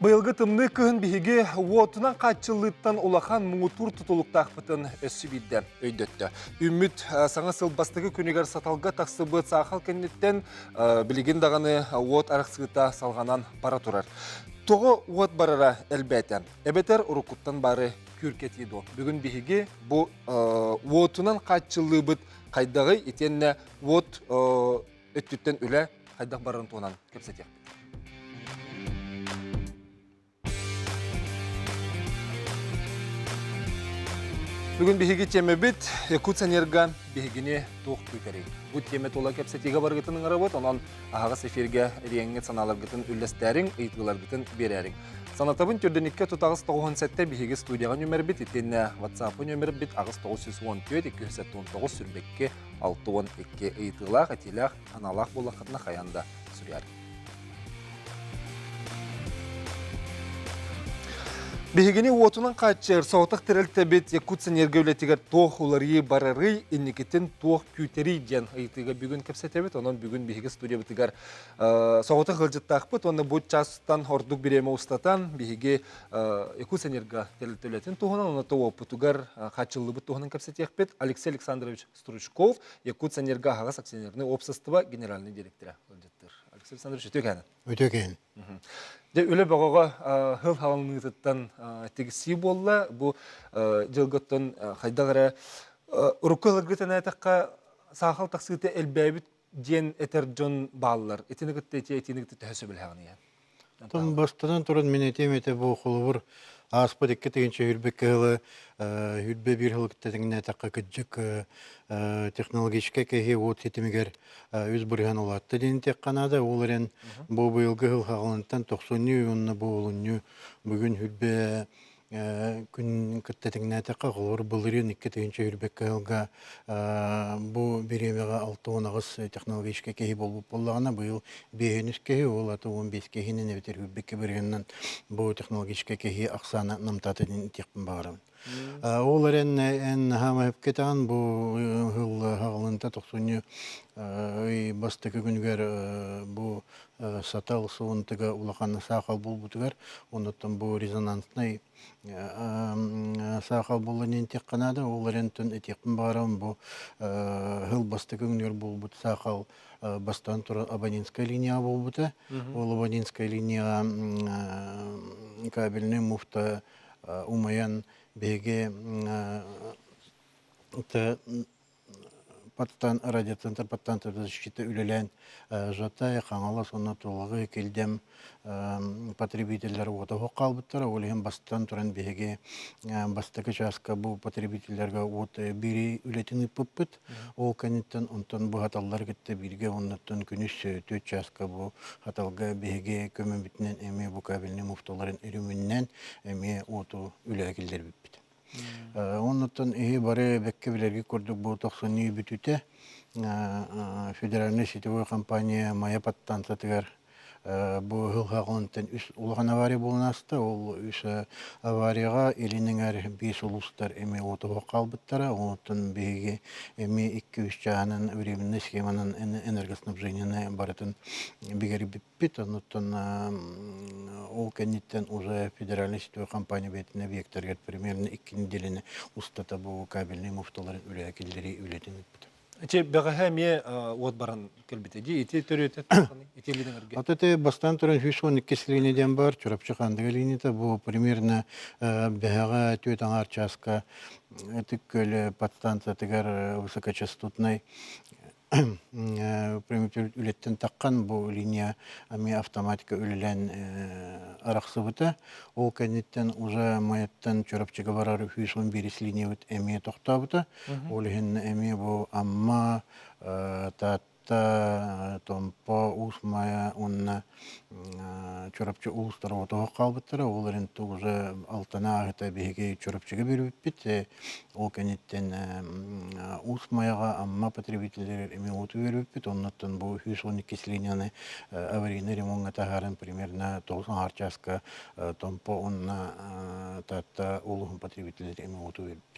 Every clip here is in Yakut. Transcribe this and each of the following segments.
Быйылгы тымныы кыһын биһиги уотунан хааччыллыыттан улахан муҥутуур тутулуктаахпытын өссө биирдэ өйдөттө. Үүммүт саҥа сыл бастакы күнүгэр саталга тахсыбыт саахал кэнниттэн билигин даҕаны уот арахсыыта салҕанан бара турар. Тоҕо уот барара элбээтэ? Эбэтэр уруккуттан бары күүркэтии дуо? Бүгүн биһиги бу уотунан хааччыллыыбыт хайдаҕый итиэннэ уот өттүттэн үлэ хайдах барарын туһунан кэпсэтиэхпит. Бүгүн биһиги тиэмэбит Якутсэнерго биһигини туох күүтэрий? Бу тиэмэ тула кэпсэтиигэ барыгытын ыҥырабыт, онон аһаҕас эфиргэ эриэҥҥит санааларгытын үллэстээриҥ, ыйытыыларгытын биэрээриҥ. Санатабын түрдэниккэ тутаҕыс тоҕуһун сэттэ биһиги студияҕа нүмербит итиэннэ WhatsApp нүмербит 8 914 279 22 62 ыйытыылаах, этиилээх, аналаах буоллаххытына хайаан да суруйар. Биһигини уотунан хааччыйар соҕотох тэрилтэбит Якутсэнерго үлэтигэр туох уларыйыы барарый, инникитин туох күүтэрий диэн ыйытыыга бүгүн кэпсэтэбит. Онон бүгүн биһиги студиябытыгар соҕотох ыалдьыттаахпыт уонна бу чаастан ордук бириэмэ устатан биһиги Якутсэнерго тэрилтэ үлэтин туһунан уонна уоппутугар хааччыллыбыт туһунан кэпсэтиэхпит. Алексей Александрович Стручков, Якутсэнерго аһаҕас акционернай уопсастыба генеральнай директора ыалдьыттыр. Алексей Александрович, үтүө кэһэн. Үтүө кэһэн. Дьэ, үлэ бөҕөҕө хыл халаныытыттан тигсии буолла. Бу дьылгыттан хайдах эрэ урукку ылыргытан эттэххэ саахал тахсыыта элбээбит диэн этэр дьон бааллар. Итини кытта ити этиини кытта төһө сөбүлэһэҕин ийэн? Оттон бастатан туран мин этиэм этэ бу холобур ааспыт 2 тыһыынча сүүрбэккэ сылы 21 сыл кытта тэҥнээтэххэ кырдьык технологическай кэһии уот ситимигэр 3% улаатта диэн этиэххэ наада. Ол эрэн бу быйылгы сыл хаҕылынтан тохсунньу уонна бу олунньу бүгүн хүрбэ күн кытта тэҥнээтэххэ, холобур, былырыын 2 тыһыынча сүүрбэккэ сылга бу бириэмэҕэ 68 технологическай киһи буолбут буоллаҕына, быйыл биэһин үс киһи, ол аты 15 киһинэн эбэтэр сүүрбэккэ бырыһыанынан бу технологическай киһи ахсаана намтаата диэн этиэхпин баҕарабын. Ол эрэн эн наһаа кэтэҕин бу сыл хаҕылынта тохсунньу ый бастакы күнүгэр бу Сатал суунтыга улахан саахал буолбутугар, оннуттан бу резонанснай саахал буолла диэн этиэххэ наада. Ол эрэнтэн этиэхпин баҕарабын бу сыл бастакы күнүгэр буолбут саахал бастаан туран абонентская линия буолбута. Ол абонентская линияҕа кабельный муфта умайан биһиги Паттан радиоцентр Паттан защита үлэлээн Жатай, Хаҥалас уонна Тулагы Килдэм потребителлэр уота суох хаалбыттара. Ол иһин бастатан туран биһиги бастакы чааска бу потребителлэргэ уот биэрии үлэтин ыыппыппыт. Ол кэнниттэн онтон бу хаталлары кытта бииргэ оннуттан күнүс 4 чааска бу хаталга биһиги көмөбүтүнэн эмиэ бу кабельнай муфталарын үрүмүннэн эмиэ уоту үлэҕэ киллэрбиппит. Оннуттан иһи бары бэккэ билэрги курдук бу тохсунньу бүтүтэ федеральнай сетевой компания Майа подстанциятыгар бу сыл үс улахан авария буолан ааста. Ол үс аварияҕа илин эҥэр биэс улуустар эмиэ уотуһуох хаалбыттара. Онтон биһиги эмиэ 2-3 чааһынан временной схеманан энергоснабжениены барытын бигэрбиппит. Оннуттан ол кэнниттэн уже федеральнай сетевой компания бэйэтин объектарыгар примерно 2 неделяны устата бу кабельнай муфталарын үлэҕэ киллэрии үлэтин ыыппыта. Ити бэҕэһээ эмиэ уот баран кэлбитэ дии. Ити төрүөтэ ити илин Вот это бастаан туран 112 линия диэн бар, Чурапчы Хандыга линията бу примерно бэһэҕэ түөрт аҥаар чааска Ытык Күөл подстанциятыгар высокочастотнай үлэттэн таххан бу линия эмиэ автоматика үлэлээн арахсыбыта. Ол кэнниттэн уже Майаттан Чурапчыга барар 111 линиябыт эмиэ тохтообута. Ол иһин эмиэ бу Амма, Таатта, Томпо, Уус Майа уонна Чурапчы улуустара отоһох хаалбыттара. Ол эрэн уже алтана ааһыта биһиги Чурапчыга бербиппит. Ол кэнниттэн Уус Майаҕа Амма потребителлэригэр эмиэ уоту үөрбүппүт. Оннуттан бу 112 линияны аварийнай ремоҥҥа таһааран примерно 9 чааска Томпо уонна Таатта улууһун потребителлэригэр эмиэ уоту үөрбүппүт.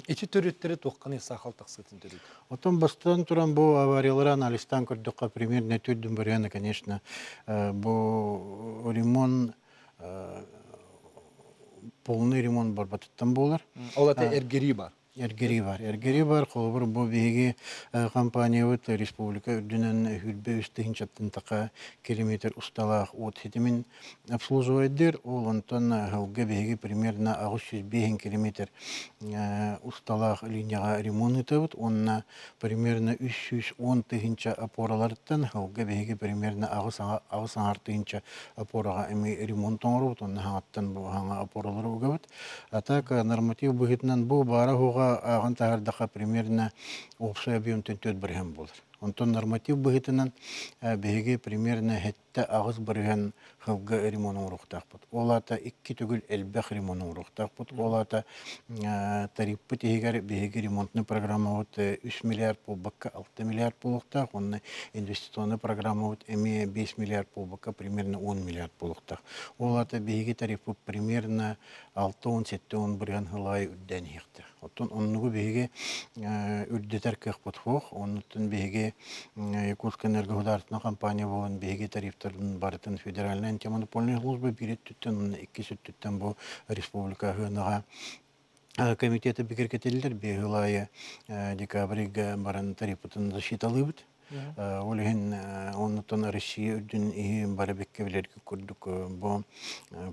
Ити төрүттэри туохханый саахал тахсыытын төрүт? Оттон бастатан туран бу авариялары анализтаан көрдөххө примерно төрдүн варианты, конечно, бу ремонт. полный ремонт барбатыттан буолар. Ол ата эргэрии бар. Эргэрии бар. Эргэрии бар. Холобур, бу биһиги компаниябыт республика үрдүнэн хүрбэ үс тыһыынчаттан таха километр усталаах уот ситимин обслуживайдыыр. Ол онтон сылга биһиги примерно 805 километр усталаах линияҕа ремонт ыытабыт уонна примерно 310 тыһыынча опораларыттан сылга биһиги примерно аҕыс аҥар тыһыынча опораҕа эмиэ ремонт оҥоробут уонна хаҥаттан бу хаҥа опоралары угабыт. А так норматив быһыытынан бу баара-суоҕа ааҕан таһаардаха примерно уопсай объемтан 4% буолар. Онтон норматив быһыытынан биһиги примерно 7-8% сылга ремонт оҥоруохтаахпыт. Ол аата икки төгүл элбэх ремонт оҥоруохтаахпыт. Ол аата тарифпыт иһигэр биһиги ремонтный программабыт 3 миллиард буолбакка 6 миллиард буолуохтаах уонна инвестиционный программабыт эмиэ 5 миллиард буолбакка примерно 10 миллиард буолуохтаах. Ол аата биһиги тарифпыт примерно 60-70 бырыһыан сыл аайы үрдээн иһиэхтээх. Оттон оннугу биһиги үрдэтэр кыахпыт суох. Оннуттан биһиги Якутскэнерго государственная компания буолан биһиги тарифтарын барытын федеральная антимонопольная служба биир өттүттэн уонна иккис өттүттэн бу республика сыанаҕа комитеты бигэргэтиллэр. Биһиги сыл аайы декабрьга баран тарифпытын защиталыыбыт. Ол иһин оннуттан Россия үрдүн иһи бары бэккэ билэргэ курдук бу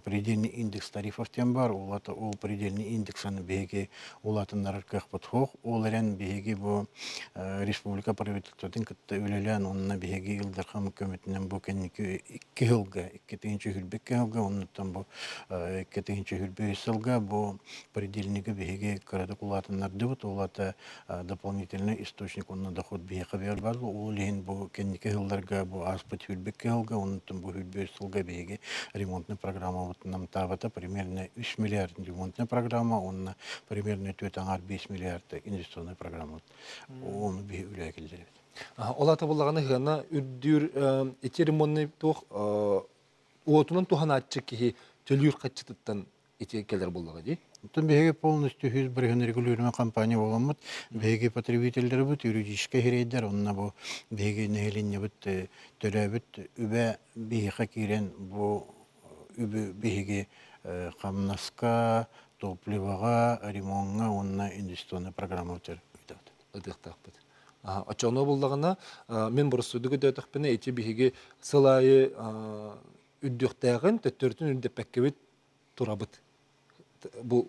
предельный индекс тарифов диэн бар. Ол ол предельный индексаны биһиги улаатыннарар кыахпыт суох. Ол эрэн биһиги бу республика правительствотын кытта үлэлээн онно биһиги Ил Дархан көмөтүнэн бу кэнники икки сылга, 2022 сылга, оннуттан бу 2025 сылга бу предельниги биһиги кыратык улаатыннардыбыт. Ол аата дополнительный источник уонна доход биһиэхэ биэр бар. Ол иһин бу кэнники сылларга бу ааспыт сүүрбэккэ сылга, онтон бу сүүрбэ сылга биһиги ремонтный программабыт намтаабата примерно 3 миллиард ремонтная программа уонна примерно 4,5 миллиард инвестиционная программа. Оны биһи үлэҕэ киллэрэбит. Ол ата буллаҕына сыана үрдүүр ити ремонтный туох уотунан туһанааччы киһи төлүүр хаччытыттан ити кэлэр буоллаҕа дии. Оттон биһиги полностью 100% регулируемая компания буоламмыт, биһиги потребителлэрбит юридическай сирэйдэр, онно бу биһиги нэһилиэнньэбит төрөөбүт үбэ биһиэхэ киирэн бу үбү биһиги хамнаска, топливоҕа, ремоҥҥа уонна инвестиционнай программабытыгар ыытабыт. Ытыахтаахпыт. Оччоҕуна буоллаҕына, мин боростуойдук өйдөөтөхпүнэ, ити биһиги сыл аайы үрдүөхтээҕин, төттөрүтүн үрдэппэккэбит турабыт. Бу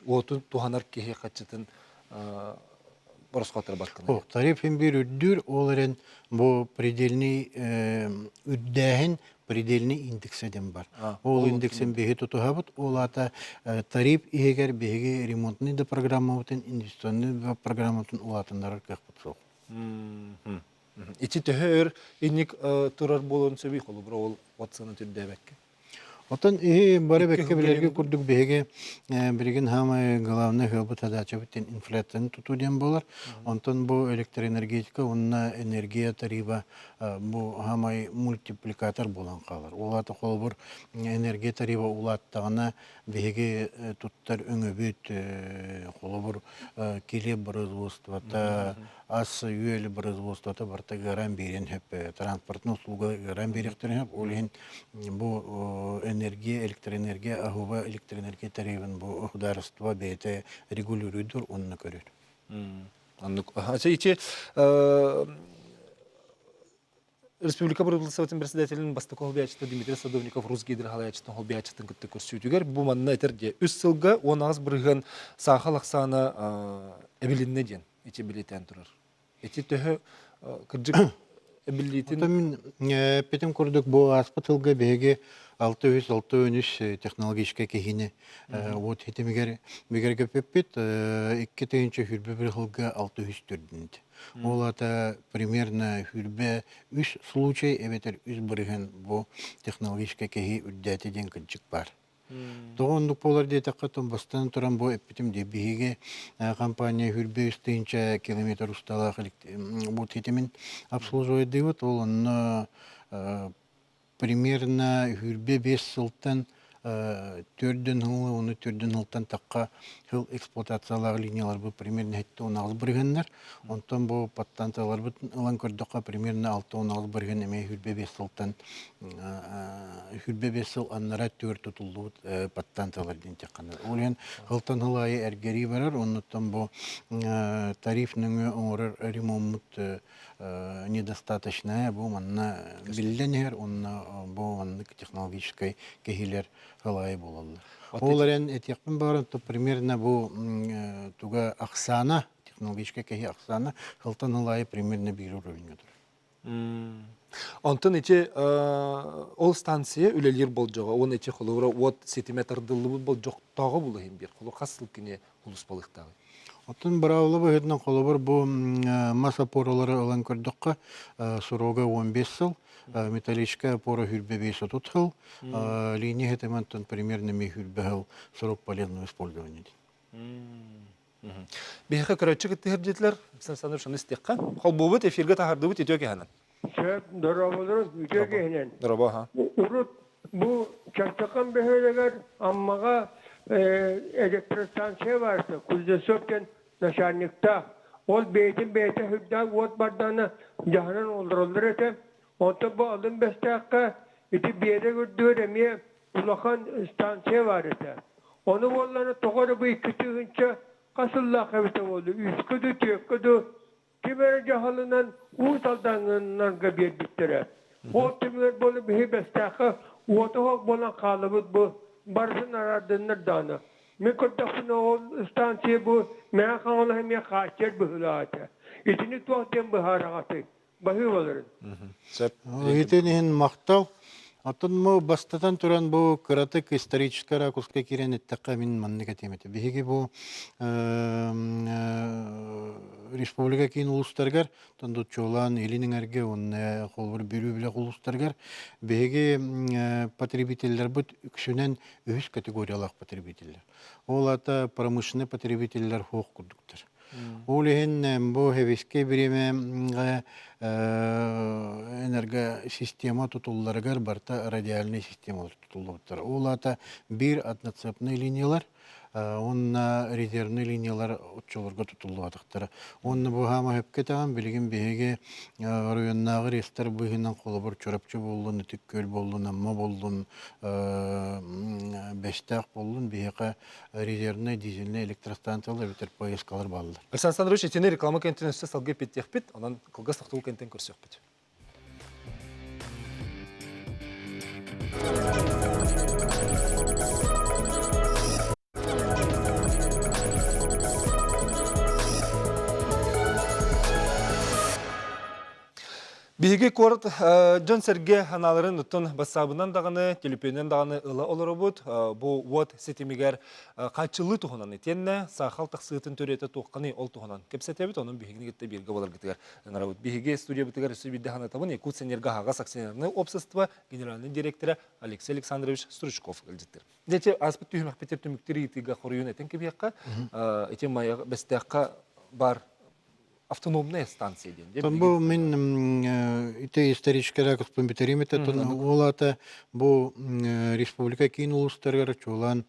уотун туһанар киһи хаччытын боросхоторбаккын. Тариф биир үрдүүр, ол эрэн бу предельный үрдээһин предельный индекс диэн бар. Ол индексин биһи тутуһабыт, ол аата тариф иһигэр биһиги ремонтный да программабытын, инвестиционный да программабытын улаатыннарар кыахпыт суох. Ити төһө өр инник турар буолуон сөбүй холобура ол от сыана түрдээбэккэ? Оттон иһи бары бэккэ билэргэ курдук биһиги билигин хаамай главный ыалбыт задачабыт инфляцияны тутуу диэн буолар. Онтон бу электроэнергетика уонна энергия тарифа бу хаамай мультипликатор буолан хаалар. Ол аата холобур энергия тарифа улааттаҕына биһиги туттар өҥөбүт холобур килиэп производствота ас-үөл производствота барыта ыараан биэриэн сөп, транспортный услуга ыараан биэриэхтэрин сөп. Ол иһин бу энергия, электроэнергия, аһыыба электроэнергия тарифын бу государство бэйэтэ регулируйдур уонна көрөр. Оннук. Ити Республика Бырабыыталыстыбатын председателин бастакы холбуйааччыта Дмитрий Садовников Русгидро халайааччытын холбуйааччытын кытта көрсүүтүгэр бу манна этэр диэ үс сылга 18% саахал ахсаана эбилиннэ диэн ити билитээн турар. Ити төһө кырдьык эбиллиитин Мин эппитим курдук бу ааспыт сылга биһиги 663 технологическай киһини вот хитимигэр бигэргэппиппит 2021 сылга 604 Ол аата примерно сүүрбэ үс случай эбэтэр үс бырыһыан бу технологическай кэһии үрдээтэ диэн кырдьык баар. Тоҕо оннук буолар диэтэххэ, бастатан туран бу эппитим дии, биһиги компания 23 тыһыынча километр усталаах бут ситимин обслуживайдыыбыт, ол онно примерно 25 сылтан Төрдүн сылы, уну төрдүн сылтан тахха сыл эксплуатациялаах линияларбыт примерно 76 бырыһыаннар. Онтон бу подстанцияларбыт ылан көрдөххө примерно 66 бырыһыан эмиэ 25 сылтан 25 сыл аннара түөр тутуллубут подстанциялар диэн тахханар. Ол иһин сылтан сыл аайы эргэрии барар, оннуттан бу тариф нөҥүө оҥорор ремоммут недостаточная бу манна биллэн иһэр уонна бу маннык технологическай киһилэр ылаайы буолаллар. Ол эрэн этиэхпин баҕаран, то примерно бу туга ахсаана, технологическай киһи ахсаана сылтан ылаайы примерно биир уровеньга турар. Онтон ити ол станция үлэлиир болдьоҕо уонна ити холобура уот ситимэ тардыллыбыт болдьохтооҕо булуһин биир холу хас сыл кини улуспалыктааҕый? Оттон быраабыла быһыытынан холобур бу мас опоралары ылан көрдөххө срога 15 сыл, металлическая опора 25 сыл, линия хитимантан примерно 120 сыл срок полезного использования. Биһиэхэ көрөөччү кыттыһар диэтилэр. Александр Александрович, ону истиэххэ. Холбуубут, эфиргэ таһардыбыт үтүө киһинэн. Сөп, дорооболорун үтүө киһинэн. Дорообо, аха. Урут бу Чартакан бөһүөлэгэр Аммаҕа электростанция баарса, Кузнецов диэн начальниктаах. Ол бэйэтин бэйэтэ сүрдээх уот бардаана дьаһанан олороллор этэ. Онтон бу Алын Бэстээххэ ити биэрэк үрдүгэр эмиэ улахан станция баар этэ. Ону буоллаҕына тоҕо эрэ бу 2000 хас сыллаах эбитэ буолла, үскэ дуу, түөркэ дуу ким эрэ дьаһалынан Уус Алдаҥҥа биэрбиттэрэ. Ол түмүгэр буола биһи Бэстээххэ уота суох буолан хаалабыт бу барытын араардыннар даҕаны. Мин көрдөхпүнэ ол станция бу Мэҥэ Хаҥалас эмиэ хааччыйар быһыылаах этэ. Итини туох диэн быһаараҕытый? Баһыыбаларын. Сөп. Итин иһин махтал. Оттон бу бастатан туран бу кыратык историческай ракурска киирэн эттэххэ мин маннык этиэм этэ. Биһиги бу республика киин улуустарыгар, Тондуччуолаан Илин Эҥэргэ уонна холобур Бүлүү билэх улуустарыгар биһиги потребителлэрбит үксүнэн үһүс категориялаах потребителлэр. Ол аата промышленный потребителлэр суох курдуктар. Ол иһин бу сэбиэскэй бириэмэҕэ энергосистема тутулларыгар барыта радиальнай системалар тутуллубуттар. Ол аата биир одноцепный линиялар уонна резервный линиялар оччолорго тутуллубатахтара. Уонна бу хаама сөпкө этэҕин, билигин биһиги оройуоннааҕы рейстэр быыһынан холобур Чурапчы буоллун, Ытык Күөл буоллун, Амма буоллун, Бэстээх буоллун, биһиэхэ резервнэй дизельнэй электростанциялар эбэтэр поездкалар бааллар. Александр Александрович, итини реклама кэнтин өссө салгыы эппиттиэхпит, онон кылгас тохтобул кэнтин көрсүөхпүт. Биһиги куорат дьон-сэргэ анааларын оттон бассаабынан даҕаны, төлөпүөнүнэн даҕаны ыла олоробут. Бу уот ситимигэр хааччыллыы туһунан итиэннэ саахал тахсыытын төрүөтэ туохханый ол туһунан кэпсэтэбит. Онон биһигини кытта бииргэ буоларгытыгар ыҥырабыт. Биһиги студиябытыгар өссө биирдэ санатабын Якутсэнерго аһаҕас акционернай общество генеральнай директора Алексей Александрович Стручков ыалдьыттыр. Дьэ, ааспыт түһүмэхпитигэр түмүктүүр ыйытыыга хоруйун этэн кэбиһиэххэ. Ити Майа Бэстээххэ бар автономная станция диэн. Бу мин ити историческай ракурспун бүтэриим этэ. Ол аата бу республика киин улуустарыгар, чуолаан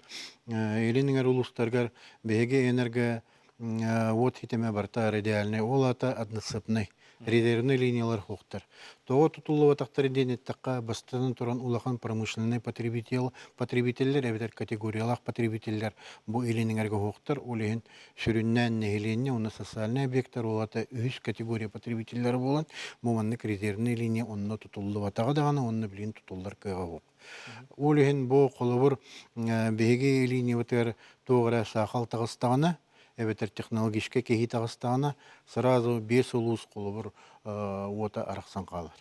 Илин Эҥэр улуустарыгар биһиги энерго уот ситимэ барыта радиальнай, ол аата одноцепный резервный линиялар суохтар. Тоҕо тутуллубатахтар диэн эттэххэ, бастатан туран улахан промышленнай потребитель, потребителлэр эбэтэр категориялаах потребителлэр бу Илин Эҥэргэ суохтар. Ол иһин сүрүннээн нэһилиэнньэ уонна социальнай объектар ол аата үһүс категория потребителлэрэ буолан, бу маннык резервный линия онно тутуллубатаҕа даҕаны уонна билигин тутуллар кыаҕа суох. Ол иһин бу холобур биһиги линиябытыгар туох эрэ саахал таҕыстаҕына эбэтэр технологическай кэһии таҕыстаҕына сразу биэс улуус холобур уота арахсан хаалар.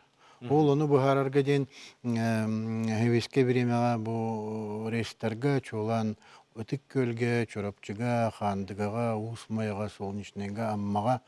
Ол ону быһаарарга диэн сэбиэскэй бириэмэҕэ бу рейстарга чуолаан Ытык Күөлгэ, Чурапчыга, Хаандыгаҕа, Уус Майаҕа, Солнечнайга, Аммаҕа.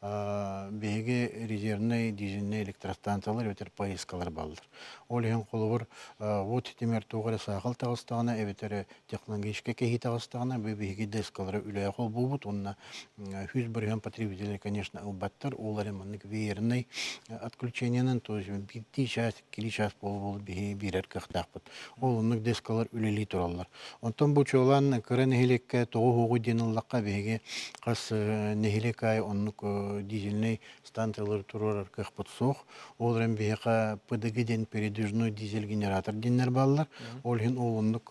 Биһиги резервнэй дизельнэй электростанциялар эбэтэр поездкалар бааллар. Ол иһин холобур уот ситимигэр туох эрэ саахал таҕыстаҕына эбэтэр технологическай кэһии таҕыстаҕына бу биһиги ДСК-лары үлэҕэ холбуубут уонна 100% потребители, конечно, ылбаттар. Ол эрэн маннык веерный отключениенан, то есть биирдии час, иккилии час буола-буола биһиги биэрэр кыахтаахпыт. Ол оннук ДСК-лар үлэлии тураллар. Онтон бу чуолаан кыра нэһилиэккэ тоҕо уһугу диэн ыллахха биһиги хас нэһилиэк аайы оннук дизельнэй станциялары туруорар кыахпыт суох. Ол эрэн биһиэхэ ПДГ диэн передвижной дизель-генератор диэннэр бааллар. Ол иһин ол оннук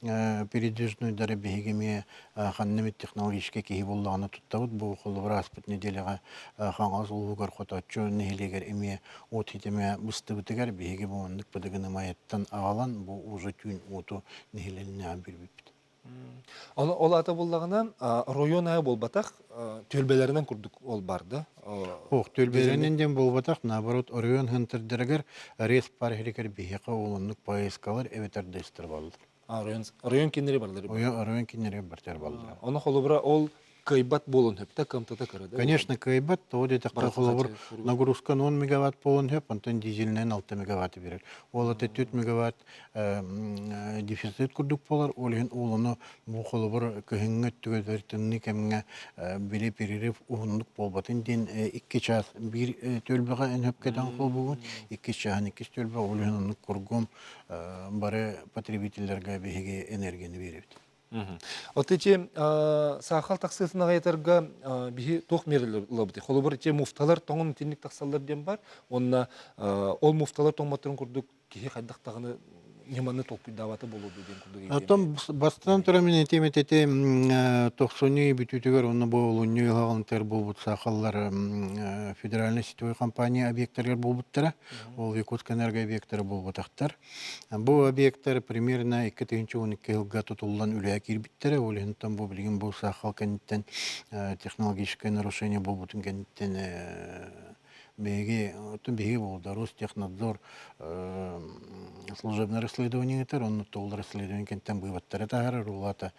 передвижнойдары биһиги эмиэ ханна эмит технологическай киһи буоллаҕына туттабыт. Бу холобур ааспыт нэдиэлэҕэ Хаҥалас улууһугар Хотооччу нэһилиэгэр эмиэ уот ситимэ быстыбытыгар биһиги бу маннык ПДГ-ны Майаттан аҕалан бу уже түүн уоту нэһилиэнньэҕэ биэрбиппит. Ол аата буоллаҕына, оройуон аайы буолбатах, түөлбэлэринэн курдук ол бар да? Ох, түөлбэлэринэн диэн буолбатах, наоборот, оройуон хынтырдарыгар рейс пар иһигэр биһиэхэ ол оннук поездкалар эбэтэр дэстэр баллар. Оройуон кинилэри барлар. Оройуон кинилэри бартар баллар. Ону холобура ол кыайбат буолуон сөп да, кыамтата кыра да? Конечно, кыайбат. Тоҕо диэтэххэ, холобур, нагрузка 10 мегаватт буолуон сөп, онтон дизельнэн 6 мегаватт берер. Ол это 4 мегаватт дефицит курдук буолар. Ол иһин ол ону бу холобур кыһыҥҥы өттүгэр тымныы кэмҥэ били перерыв уһуннук буолбатын диэн икки чаас биир түөлбэҕэ өнөпкөтөн холбугун, икки чааһын иккис түөлбэ, ол иһин оннук кургум бары потребителлэргэ биһиги энергияны биэрэбит. Вот эти саахал тахсыытын аҕыйатарга биһи туох миэрэлэр ылабыт? Холобур, ити муфталар тоҥон итинник тахсаллар диэн бар. Уонна ол муфталар тоҥмотторун курдук киһи хайдах даҕаны ньыманы толкуйдаабата буолуо диэн курдук. Оттон бастатан туран мин этиэм этэ тохсунньу бүтүүтүгэр уонна бу олунньу ыһаҕынтыгар буолбут саахаллар федеральнай сетевой компания объектарыгар буолбуттара. Ол Якутскэнерго объектара буолбатахтар. Бу объектар примерно 2012 сылга тутуллан үлэҕэ киирбиттэрэ. Ол иһин бу билигин бу саахал кэнниттэн технологическое нарушение буолбутун кэнниттэн биһиги оттон биһиги буолда Ростехнадзор служебное расследование ыытар, онно ол расследование кэнниттэн быыбаттары таһаарар. Ол аата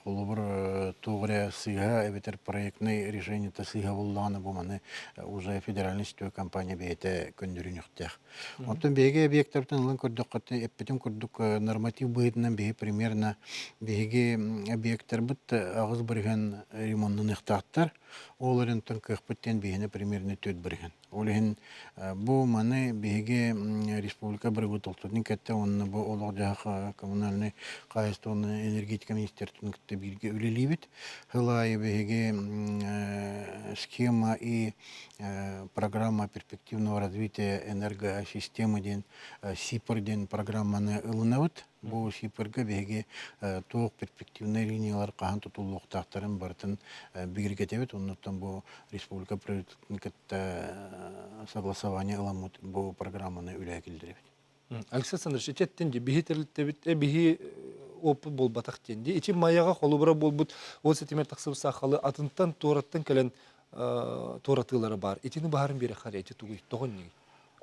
холобур туох эрэ сыыһа эбэтэр проектнай решениета сыыһа буоллаҕына бу маны уже федеральный сетевой компания бэйэтэ көннөрүнүөхтээх. Оттон биһиги объектартан ылан көрдөххө, эппитим курдук норматив быһыытынан биһи примерно биһиги объектарбыт 8% ремоннаныахтаахтар. Ол эрэнтэн кыахпыт диэн биһини примерно 4%. Ол иһин бу маны биһиги республика бырабыыталыстыбатын кытта уонна бу олох-дьаһах коммунальнай хаһаайыстыба уонна энергетика министерствотын кытта бииргэ үлэлиибит. Сыл аайы биһиги схема и программа перспективного развития энергосистемы диэн СИПР диэн программаны ылынабыт. Бу СИПРга биһиги туох перспективнай линиялар хаһан тутуллуохтаахтарын барытын бигэргэтэбит. Оннуттан бу республика правительствотын кытта согласование ыламмыт бу программаны үлэҕэ киллэрэбит. Алексей Александрович, ити эттин биһи тэрилтэбит, биһи опыт буолбатах диэн. Ити Майаҕа холобура буолбут ол ситимэр тахсыбыт саахалы атынтан туораттан кэлэн туоратыылара баар. Итини баһарын биэрэххэ ити тугуй, тоҕо иннигий?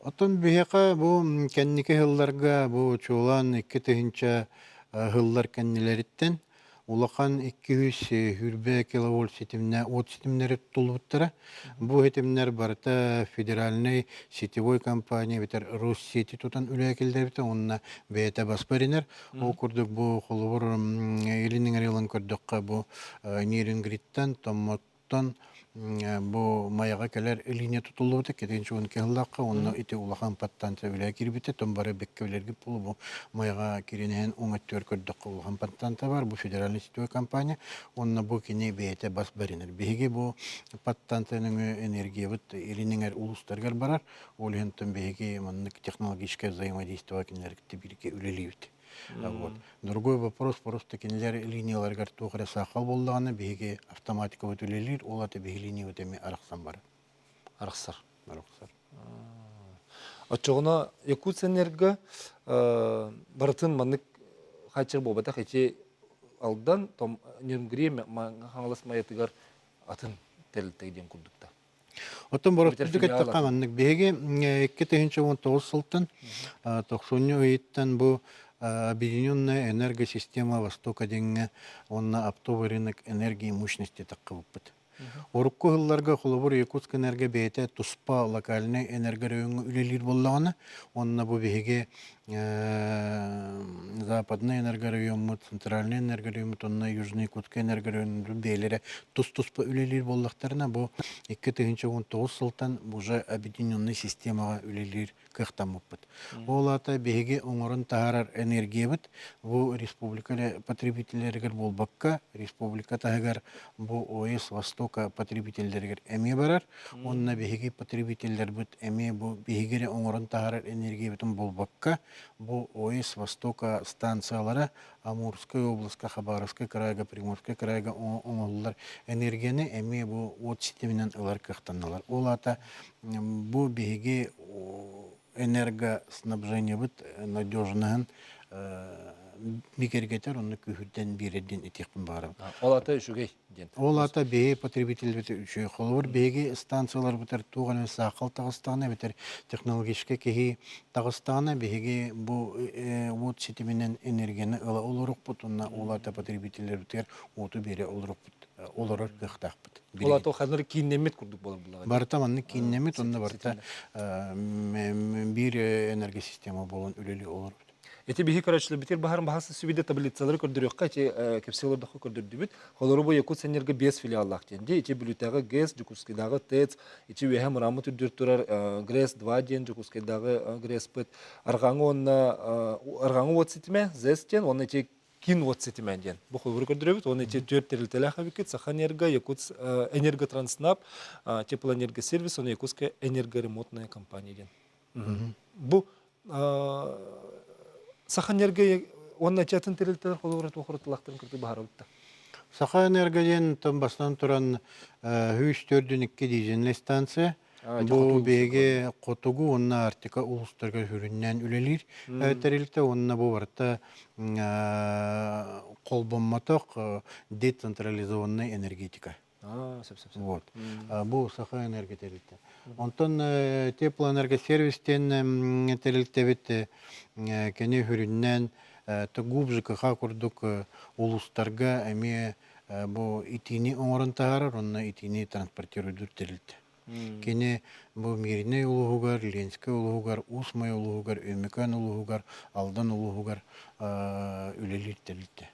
Оттон биһиэхэ бу кэнники сылларга бу чуолаан 2000 сыллар кэннилэриттэн улахан 220 киловольт ситимнэ уот ситимнэри тутуллубуттара. Бу ситимнэр барыта федеральнай сетевой компания эбэтэр Россети тутан үлэҕэ киллэрбитэ уонна бэйэтэ бас бэринэр. Ол курдук бу холобур Илин Эҥэр ылан көрдөххө бу Нерюнгриттан Томмоттон бу Майаҕа кэлэр линия тутуллубута кэтин чугун кыһыллаахха уонна ити улахан подстанция үлэҕэ киирбитэ том бары бэккэ билэргит буолуо бу Майаҕа киирэн иһэн уҥ өттүгэр көрдөххө улахан подстанция бар бу федеральный сетевой компания уонна бу кини бэйэтэ бас бэринэр биһиги бу подстанция нөҥүө энергиябыт илин эҥэр улуустарыгар барар ол иһин биһиги маннык технологическое взаимодействие кинилэр кытта бииргэ үлэлиибит. Вот. Другой вопрос, просто кинилэр линияларыгар туох эрэ саахал буоллаҕына, биһиги автоматикабыт үлэлиир, ол аты биһи линиябыт эмиэ арахсан барар. Арахсар. Арахсар. Оччоҕуна Якутсэнерго барытын маннык хааччах буолбатах ити Алдан, Нюрнгри, Хаҥалас Майатыгар атын тэрилтэ диэн курдукта. Оттон боростуйдук эттэххэ маннык биһиги 2019 сылтан тохсунньу ыйыттан бу Урукку сылларга холобур Якутскэнерго бэйэтэ туспа локальнай энергорайоҥҥа үлэлиир буоллаҕына, уонна бу биһиги западный энергорайоммут, центральный энергорайоммут уонна Южный Якутскай энергорайоннар бэйэлэрэ тус-туспа үлэлиир буоллахтарына, бу 2019 сылтан уже объединенный системаҕа үлэлиир кыахтаммыппыт. Ол аата биһиги оҥорон таһаарар энергиябыт бу республика эрэ потребителлэригэр буолбакка, республика таһыгар бу ОС Востока потребителлэригэр эмиэ барар. Уонна биһиги потребителлэрбит эмиэ бу биһиги эрэ оҥорон таһаарар энергиябытын буолбакка, бу ОС Востока станциялара Амурскай областка, Хабаровскай крайга, Приморскай крайга оҥоһуллар энергияны эмиэ бу уот ситиминэн ылар кыахтанналар. Ол аата бу биһиги энергоснабжениебыт надежноһын бигэргэтэр, онно күүһүрдэн биэрэр диэн этиэхпин баҕарабын. Ол аата үчүгэй диэн. Ол аата биһиги потребителбит үчүгэй. Холобур, биһиги станцияларбытыгар туох эмэ саахал таҕыстаҕына эбэтэр технологическай киһи таҕыстаҕына, биһиги бу уот ситиминэн энергияны ыла олорукпут уонна ол аата потребителлэрбитигэр уоту биэрэ олорукпут, олорор кыахтаахпыт. Ол аата ханнары кииннэммит курдук буолар буллаҕа. Барыта маннык кииннэммит, онно барыта биир энергосистема буолан үлэлии олорбут. Ити биһи көрөөччүлэрбитигэр баһарын баһас сүбүдэ таблицалары көрдөрүөххэ, ити кэпсии олордоххо көрдөрдүбүт. Холору бу Якутсэнерго 5 филиаллаах диэн. Ди ити Бүлүүтээҕи ГЭС, Дьокуускайдааҕы ТЭЦ, ити үөһэ мырааммыт үрдүр турар ГРЭС-2 диэн Дьокуускайдааҕы ГРЭС-пыт арҕааҥы уонна арҕааҥы уот ситимэ ЗЭС диэн уонна ити кин уот ситимэ диэн. Бу холобуру көрдөрөбүт. Уонна ити түөрт тэрилтэлээх эбиккит Сахаэнерго, Якутс Энерготранснаб, Теплоэнергосервис уонна Якутская энергоремонтная компания диэн. Бу Сахаэнерго уонна атын тэрилтэлэр холобура туох уратылаахтарын кытта быһаарабыт да. Сахаэнерго диэн бастан туран 104 дизельнэй станция. Бу биһиги хотугу уонна Арктика улуустарыгар сүрүннээн үлэлиир тэрилтэ уонна бу барыта холбоммотох децентрализованная энергетика. Сөп-сөп. Вот. Бу Саха энерго тэрилтэ. Онтон теплоэнергосервис диэн тэрилтэбит кини сүрүннээн ТГУП ЖКХ курдук улуустарга эмиэ бу итиини оҥорон таһаарар уонна итиини транспортируйдуур тэрилтэ. Кини бу Мииринэй улууһугар, Ленскэй улууһугар, Уус Майа улууһугар, Өймөкөөн улууһугар, Алдан улууһугар үлэлиир тэрилтэ.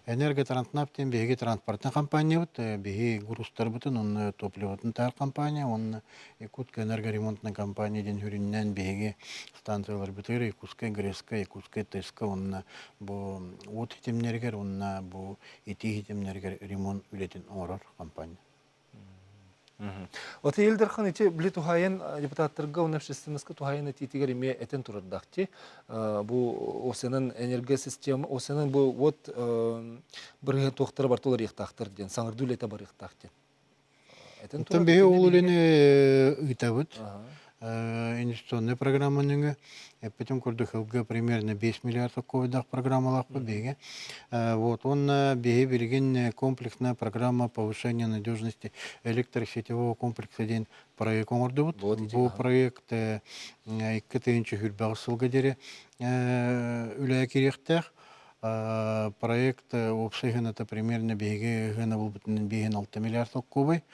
Энерготранснаб диэн биһиги транспортнай компаниябыт, биһи грузтарбытын уонна топливотын таһар компания уонна Якутская энергоремонтная компания диэн сүрүннээн биһиги станцияларбытыгар Якутскай, Грецкай, Якутскай ТЭСКа уонна бу уот ситимнэригэр уонна бу итии ситимнэригэр ремонт үлэтин оҥорор компания. Вот Ил Дархан ити били туһаайан депутаттарга уонна общественностька туһаайан этиитигэр эмиэ этэн турардаахти. Бу ОСН энергосистема, ОСН бу вот бырыһыан туохтара барта уларыйыахтаахтар диэн, саҥардыы үлэтэ барыахтаах диэн. Этэн Оттон турар биһи итиннэ ол биһиги үлэни ыытабыт. Инвестиционнай программа нөҥүө эппитим курдук ылга примерно 5 миллиард ковидах программалаахпыт биһиги. Вот он биһи билигин комплексная программа повышения надежности электросетевого комплекса диэн проект оҥордубут. Бу проект 2025 сылга диэри үлэҕэ киириэхтээх. Проект уопсай сыаната примерно биһиги сыана булбутунан 5-6 миллиард солкуобай.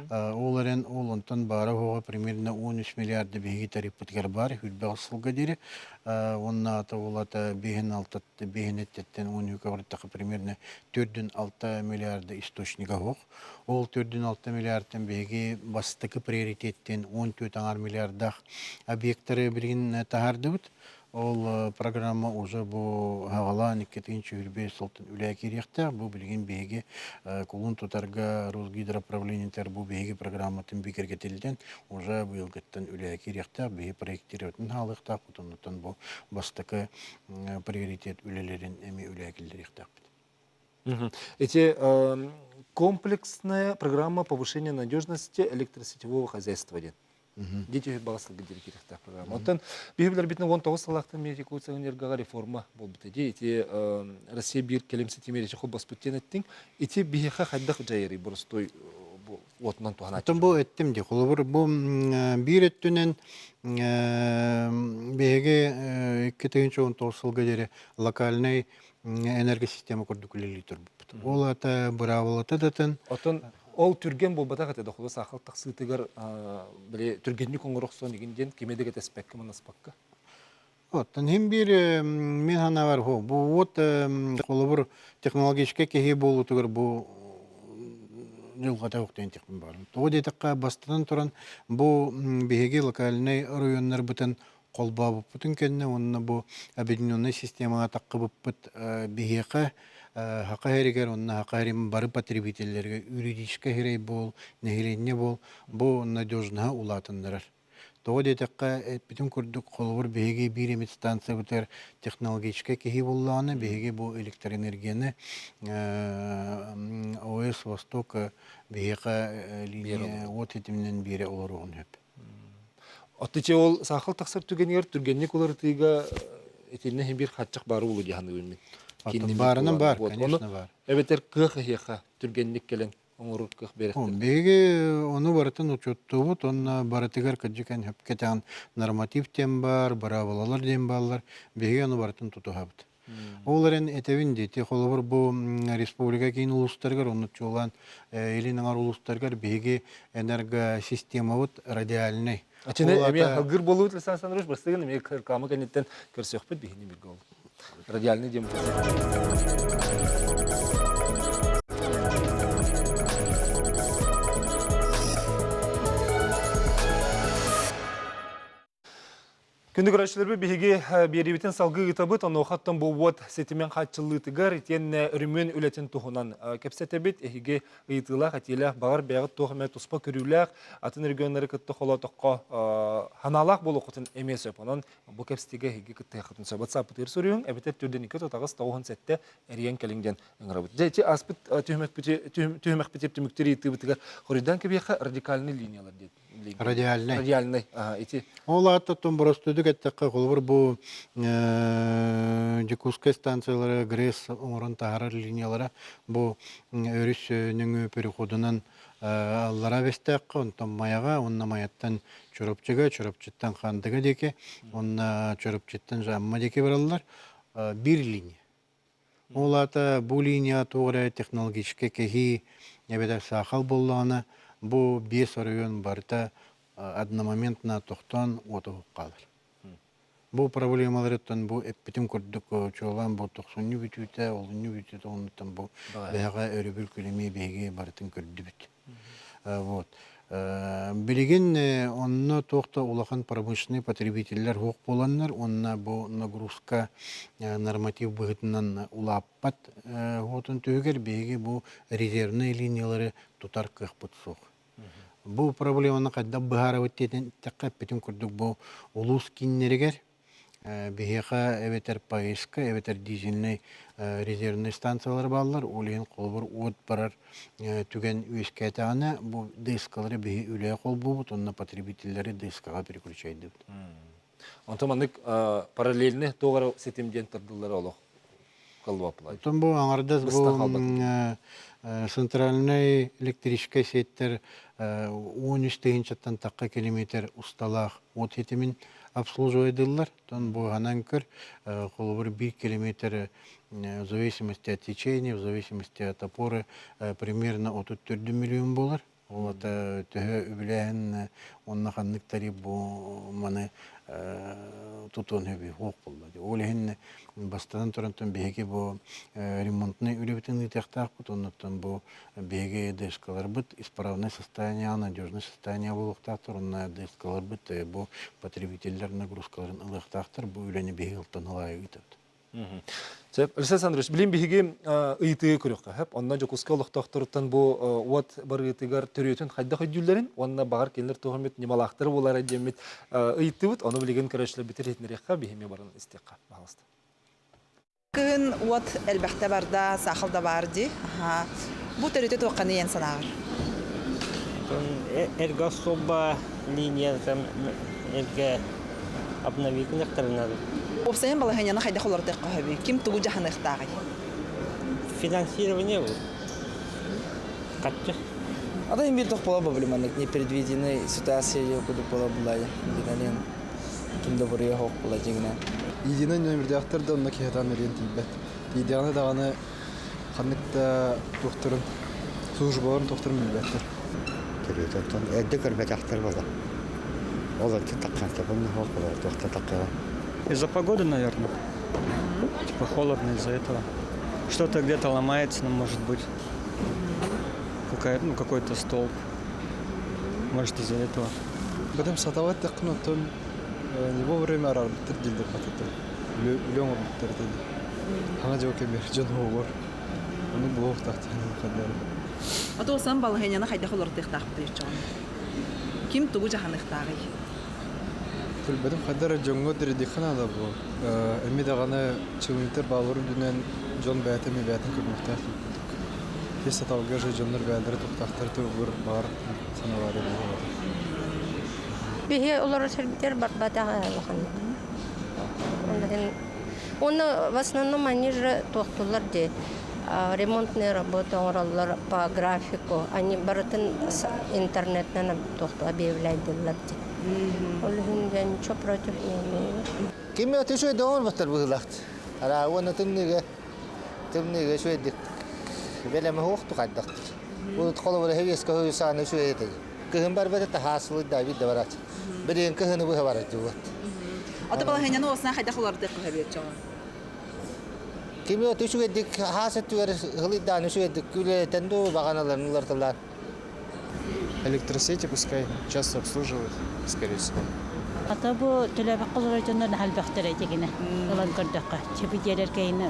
Ол эрэн ол онтон баара уһуга примерно 13 миллиарды биһиги тарифпытыгар баар 25 сылга диэри. Уонна ата улата 5-6 5-7 13 барыттаха примерно 4-6 миллиарда источнига суох. Ол 4-6 миллиардтан биһиги бастакы приоритеттен 14 миллиардах объекттары билигин таһаардыбыт. Ол программа уже бу хаҕалаан 2025 сылтан үлэҕэ киириэхтээх. Бу билигин биһиги кулун тутарга Росгидроуправлениетыгар бу биһиги программатын бигэргэтиллэн уже быйылгыттан үлэҕэ киириэхтээх. Биһи проектироватын хаалыахтаахпыт. Оннуттан бу бастакы приоритет үлэлэрин эмиэ үлэҕэ киллэриэхтээхпит. Эти комплексная программа повышения надежности электросетевого хозяйства диэн. Дети баҕа сылгы диэри киириэхтээх программа. Оттон биһи билэрбитинэн 19 сыллаахтан Якутия энергоҕа реформа буолбута дии. Ити Россия биир кэлим ситимиэр ити холбоспут диэн эттиҥ. Ити биһиэхэ хайдах дьайарый боростуой уотунан туһанааччы? Оттон бу эттим дии. Холобур, бу биир өттүнэн биһиги 2019 сылга диэри локальнай энергосистема курдук үлэлии турбуппут. Ол аата быраабылата датын Оттон Ол түргэн буолбатах этэ дохула саахал тахсыытыгар били түргэнник оҥорохсон игин диэн кими да кэтэспэккэ манаспакка. Оттон иһин биир мин санаабар бу вот холобур технологическай киһи буолуутугар бу дьылҕата охтуйан тихпин баарым. Тоҕо диэтэххэ бастатан туран бу биһиги локальнай оройуоннарбытын холбообуппутун кэннэ уонна бу объединеннай системаҕа таххыбыппыт биһиэхэ Саха сиригэр уонна Саха сирин бары потребителлэргэ юридическай сирэй буол, нэһилиэнньэ буол бу надежноһы улаатыннарар. Тоҕо диэтэххэ, эппитим курдук, холобур, биһиги биир эмит станциябытыгар технологическай киһи буоллаҕына, биһиги бу электроэнергияны ОС Восток биһиэхэ линия уот ситиминэн биэрэ олоруоҕун сөп. Оттон ол саахал тахсар түгэнигэр түргэнник уларытыыга итиннэ иһин биир хааччах баар буолуо дии саныыбын мин. Баарынан баар, конечно баар. Эбэтэр кыах эһиэхэ түргэнник кэлэн оҥорор кыах биэрэхтэр. Биһиги ону барытын учуоттуубут уонна барытыгар кырдьык эн сөпкө этэҕин норматив диэн баар, быраабылалар диэн бааллар. Биһиги ону барытын тутуһабыт. Ол эрэн этэбин дии, холобур бу республика киин улуустарыгар, оннук чуолаан илин аҥар улуустарыгар биһиги энергосистемабыт радиальнай. Ачыны эмиэ алгыр буолуут Александр Александрович бастыгын эмиэ реклама кэнниттэн көрсүөхпүт биһини бирге ол. Радиальный диэн Күндү көрөөччүлэрбит биһиги биэриибитин салгыы ыытабыт. Онуохаттан бу уот ситимин хааччыллыытыгар итиэннэ өрөмүөн үлэтин туһунан кэпсэтэбит. Эһиги ыйытыылаах, этиилээх, баҕар бэйэҕит туох эмэ туспа көрүүлээх, атын регионнары кытта холоотоххо ханаалаах буолуоххутун эмиэ сөп. Онон бу кэпсэтиигэ эһиги кыттыаххытын сөп. WhatsApp-ытыгар суруйуҥ, эбэтэр төрдүн 2 9 7 эрийэн кэлиҥ диэн ыҥырабыт. Дьэ, ити ааспыт түһүмэхпит түмүктэр ыйытыыбытыгар хоруйдаан кэбиэхэ радикальный линиялар диэн Радиальнай. Радиальнай, ити. Ол ааттаттан боростуйдук эттэххэ, холобур бу Дьокуускай станциялара ГРЭС оҥорон таһаарар линиялара бу өрүс нөҥүө переходунан аллараа Бэстээххэ, онтон Майаҕа, уонна Майаттан Чурапчыга, Чурапчыттан Хаандыга диэки, уонна Чурапчыттан Жамма диэки бараллар. Биир линия. Ол аата бу линия туох эрэ технологическай кэһии эбэтэр саахал буоллаҕына, бу биэс оройуон барыта одномоментно тохтоон уот уһук хаалар. Бу проблемаларыттан бу эппитим курдук чуолаан бу тохсунньу бүтүүтэ, олунньу бүтүүтэ оннуттан бу бэһэҕэ өрөбүл күнү биһиги барытын көрдүбүт. Вот. Билигин онно туох да улахан промышленный потребителлэр суох буоланнар уонна бу нагрузка норматив быһыытынан улааппат уотун түһүгэр биһиги бу резервнэй линиялары тутар кыахпыт суох. Бу проблеманы хайдах быһаарабыт диэн эттэххэ эппитим курдук бу улуус кииннэригэр Биһиэхэ эбэтэр ПАЭС-ка, эбэтэр дизельнэй резервнэй станциялар бааллар. Ол иһин холобур уот барар түгэн үөскээтэҕинэ, бу ДСК-лары биһи үлэҕэ холбуубут уонна потребителлэри ДСК-ҕа переключайдыбыт. Онтон маннык параллельный туох эрэ ситим диэн тардыллара олох кылбаппылай. Оттон бу аҥардас бу центральнай электрическай сеттэр 13 тыһыынчаттан тахха километр усталаах уот ситимин обслуживайдыллар. Оттон бу ханан көр, холобур биир километр в зависимости от течения, в зависимости от опоры примерно 34 миллион буолар. Ол ата төһө үбүлээһин уонна ханнык тариф бу маны тутуон сөбүй суох буолла. Ол иһин бастатан турантан биһиги бу ремонтнай үлэбитин ыытыахтаахпыт, оннуттан бу биһиги ДСК-ларбыт исправное состояние, надежное состояние буолуохтаахтар, уонна ДСК-ларбыт бу потребителлэр нагрузкаларын ылыахтаахтар, бу үлэни биһиги ылтан ылаайы ыытабыт. Сөп. Алексей Александрович, билин биһиги ыйытыгы көрүөххэ сөп. Онно Дьокуускай олохтоохторуттан бу уот барыытыгар төрүөтүн хайдах өйдүүллэрин уонна баҕар кинилэр туох эмит ньымалаахтары буолара диэммит ыйыттыбыт. Ону билигин көрөөччүлэрбитин иһитиннэриэххэ, биһиги баран истиэххэ. Пожалуйста. Кыһын уот элбэхтэ барда, саахал да баар дии. Бу төрүтэ туохханы ийэн санааҕар? Эргэ суолба линия там эргэ обновительных Уопсайын балаһыанньаны хайдах олордуохха сөбүй? Ким тугу дьаһаныахтааҕый? Финансирование хаччы. А то им туох буола проблеманнык непредвиденный ситуация курдук буола булла дигинэн ким да буруйа суох буола дигинэн. Единый нөмүрдээхтэр да онно киһи атаан эриэн тиийбэт. Тиийдэҕинэ даҕаны ханнык да туохтарын. Службаларын тохторун билбэттэр. Төрүөтэн эрдэ көрбөтөхтөр буолар. Ол онтон таххантабын ол туохта таххара. Из-за погоды, наверное. Типа холодно из-за этого. Что-то где-то ломается, ну, может быть. Какая, ну, какой-то столб. Может, из-за этого. Бөтөм сатабат тэххин оттон не вовремя араарбыттар дииллэр батыттар. Үлэ оҥорбуттар этэ. Хаҥа дьыл кэмигэр дьон оҕолор. Ону буолуохтаахтарын ханнары. Отуосан балаһыанньаны хайдах олордуохтаахпытый оччоҕуна? Ким тугу дьаһаныахтааҕый? Билбэтим хайда эрэ дьоҥҥо тириэдиэххэ наада буо. Эми даҕаны чиновниктар баалларын үрдүнэн дьон бэйэтэ эмиэ бэйэтин көрүнүөхтээх курдук. Киһи саталга же дьоннор бэйэлэрэ туохтаахтар туһугар баҕар санаалара буолуо. Биһи олорор сирбитигэр барбатах улахан. Уонна в основном они же туохтулар дии ремонтные работы оҥороллор по графику. Они барытын интернетинэн туохту объявляйдыллар дии. Ол иһин я ничего против не имею. Кими өтүшүй оҥорботтор быһыылаахт. Ара уонна тымныыга тымныыга үчүгэйдик бэлэми суохтук хайдахтыр. Урут холобура хэвиэскэ сааны үчүгэй этэ. Кыһын барбата таһаасылык да бит да бараат. Билигин кыһыны быһа барар дьуот. Ото балаһыанньаны уосна хайдах уларытыахха сөбүй оччоҕо? Кими үчүгэйдик хаас өттүгэр ылыйдаан үчүгэйдик үлэлэтэн дуу баҕаналарын уларытылаан. Электросети пускай часто обслуживают, скорее всего. Ата бу төлөбөх олорор дьоннор элбэхтэр этигинэ ылан көрдөххө. Чөбү диэрэр кэйини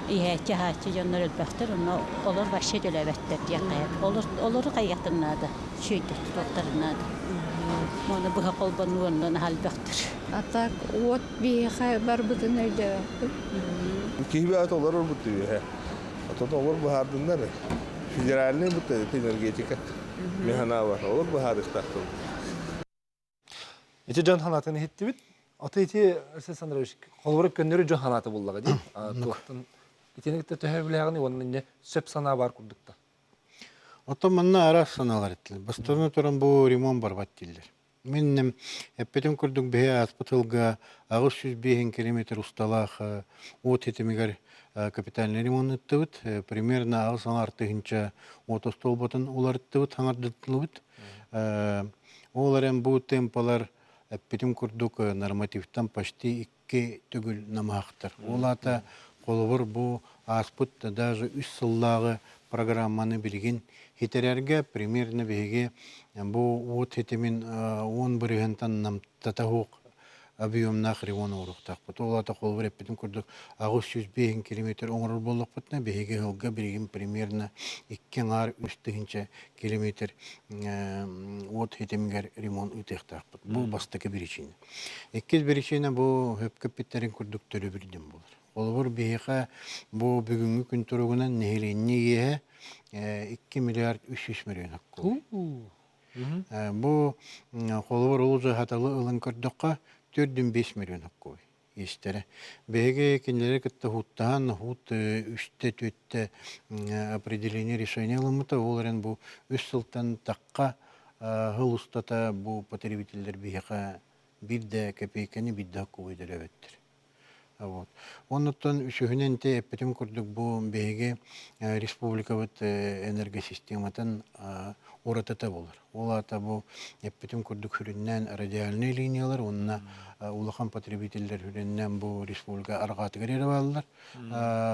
иһээччи аһааччы дьоннор элбэхтэр, онно олор вообще төлөөбөттөр диэххэ. Олор олору хайыахтарын наада, сүөйдэр тутуохтарын наада. Оны быһа холбонуоннан элбэхтэр. А так уот биһиэхэ барбытын өйдөөбөппүн. Киһи бэйэтэ олорор буту үһэ. Отон олор быһаардыннар. Федеральный буту энергетика механа бар. Олор быһаарыахтаахтар. Ити дьон санаатын иһиттибит. Ото ити Арсен Сандрович холобура көннөрү дьон санаата буллаҕа дии. Туохтан итини кытта төһө билэҕиний уонна инньэ сөп санаа баар курдукта. Оттон манна араас санаалар эттилэр. Бастатан туран бу ремонт барбат дииллэр. Мин эппитим курдук биһи ааспыт сылга 805 километр усталаах уот ситимигэр капитальный ремонт ыыттыбыт. Примерно аҕыс аҥаар тыһыынча уот остуолбатын уларыттыбыт, хаҥардытылыбыт. Ол эрэн бу темпалар эппитим курдук нормативтан почти икки төгүл намыһахтар. Ол аата холобур бу ааспыт даже үс сыллааҕы программаны билигин хитэрэргэ примерно биһиги бу уот ситимин 10 бырыһыантан намтата суох объемнаах ремонт оҥоруохтаахпыт. Ол аата холобур эппитим курдук 805 километр оҥорор буоллахпытына биһиги сылга билигин примерно икки аҥаар үс тыһыынча километр уот ситимигэр ремонт ыытыахтаахпыт. Бу бастакы причина. Иккис причина бу хөпкө эппиттэрин курдук төлөбүрдүм буолар. Холобур, биһиэхэ бу бүгүҥҥү күн туругунан нэһилиэнньэ иэһэ 2 миллиард 300 миллион оккуой. Бу холобур ол хаталы ылан көрдөххө 4,5 миллион оккуой иэстэрэ. Биһиги кинилэри кытта хуттаһан, хуут үстэ түөттэ определение решение ылыммыта. Ол эрэн бу үс сылтан тахха сыл устата бу потребителлэр биһиэхэ биир да кэпиэйкэни биир да кубуй төлөөбөттөр. Вот. Оннуттан үсүһүнэн те эппитим курдук бу биһиги республикабыт энергосистематын уратыта болар. Ол аата бу эппитим курдук сүрүннээн радиальнай линиялар уонна улахан потребителлэр сүрүннээн бу республика арҕаатыгар эрэ бааллар.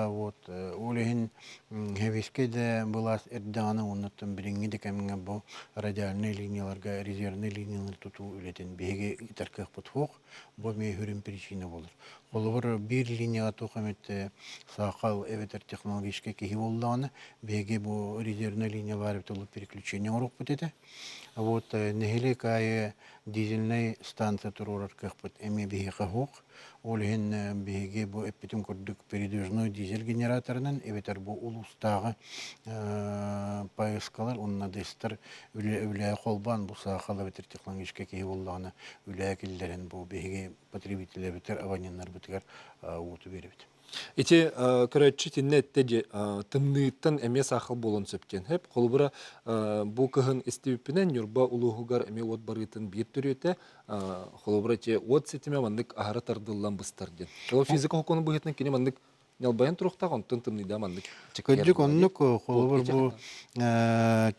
Вот ол иһин Хэбискэй да былаас эрдэҕинэ уоннаттан билиҥҥи да кэмҥэ бу радиальнай линияларга резервнэй линиялары тутуу үлэтин биһиги ыытар кыахпыт суох. Бу эмиэ сүрүн причина буолар. Холобур, биир линияҕа туох эмит саахал эбэтэр технологическай киһи буоллаҕына, биһиги бу резервнэй линия баар эбит ол переключение оҥоруохпут этэ. Вот нэһилиэк аайы дизельнэй станция туруорар кыахпыт эмиэ биһиэхэ суох. Ол иһин биһиги бу эппитим курдук передвижной дизель генераторынан эбэтэр бу улуустааҕы ПСК-лар уонна ДЭС-тэр үлэ холбоон бу саахал эбэтэр технологическай киһи буоллаҕына үлэ киллэрэн бу биһиги потребителлэрбитигэр абоненнарбытыгар уоту биэрэбит. Ити көрөөччү итиннэ эттэ дии тымныыттан эмиэ саахал буолуон сөп диэн. Хэп холобура бу кыһын истибиппинэн Ньурба улууһугар эмиэ уот барыытын биир төрүөтэ холобура ити уот ситимэ маннык аһара тардыллан быстар диэн. Ол физика сокуонун быһыытынан кини маннык. ньалбайан туруохтаах, онтон тымныйда маннык Кырдьык оннук холобур бу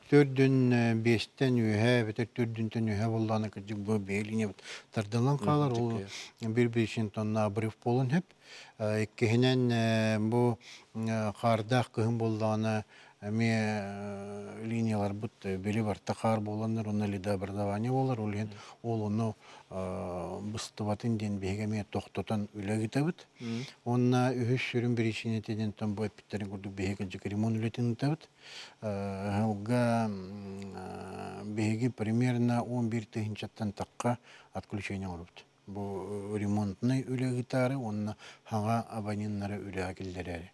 төрдүн биэстэн үөһэ эбэтэр төрдүнтэн үөһэ буоллаҕына кырдьык бу бэйэ линия тардыллан хаалар ол бир биричин тонна обрыв буолун сөп. Иккиһинэн бу хаардаах кыһын буоллаҕына эмиэ линияларбыт били барта хаар буоланнар уонна ледообразование буолар ол иһин ол ону быстыбатын диэн биһиги эмиэ тохтотон үлэ ыытабыт. Уонна үһүс сүрүн биричиинэтэ диэн бу эппиттэрин курдук биһиги кырдьык ремонт үлэтин ыытабыт. Ыһылга биһиги примерно 11 тыһыынчаттан тахха отключение оҥоробут. Бу ремонтнай үлэ ыытаары уонна хаҥа абоненнары үлэҕэ киллэрээри.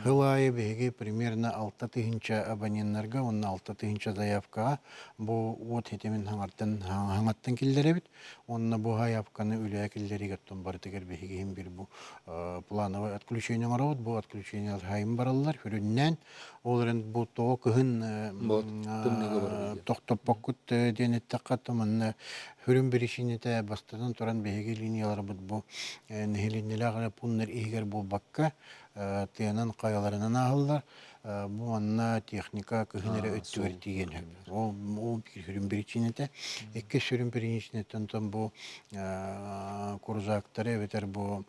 Сыл аайы биһиги примерно 6 тыһыынча абоненнарга уонна 6 тыһыынча заявкаҕа бу уот ситимин хаҥартан хаҥаттан киллэрэбит. Уонна бу заявканы үлэҕэ киллэриигэ оттон барытыгар биһиги иһин бир бу плановое отключение оҥоробут. Бу отключение хайын бараллар сүрүннээн. Ол эрэн бу тоҕо кыһын тохтоппоккут диэн эттэххэ, то манна сүрүн биричиинэтэ бастатан туран биһиги линияларбыт бу нэһилиэнньэлээх эрэ пууннар иһигэр буолбакка тыанан хайаларынан ааһаллар. Бу манна техника кыһын эрэ өттүгэр тиийэн сөп. Ол ол биир сүрүн биричиинэтэ. Иккис сүрүн биричиинэтэ онтон бу крузактары эбэтэр бу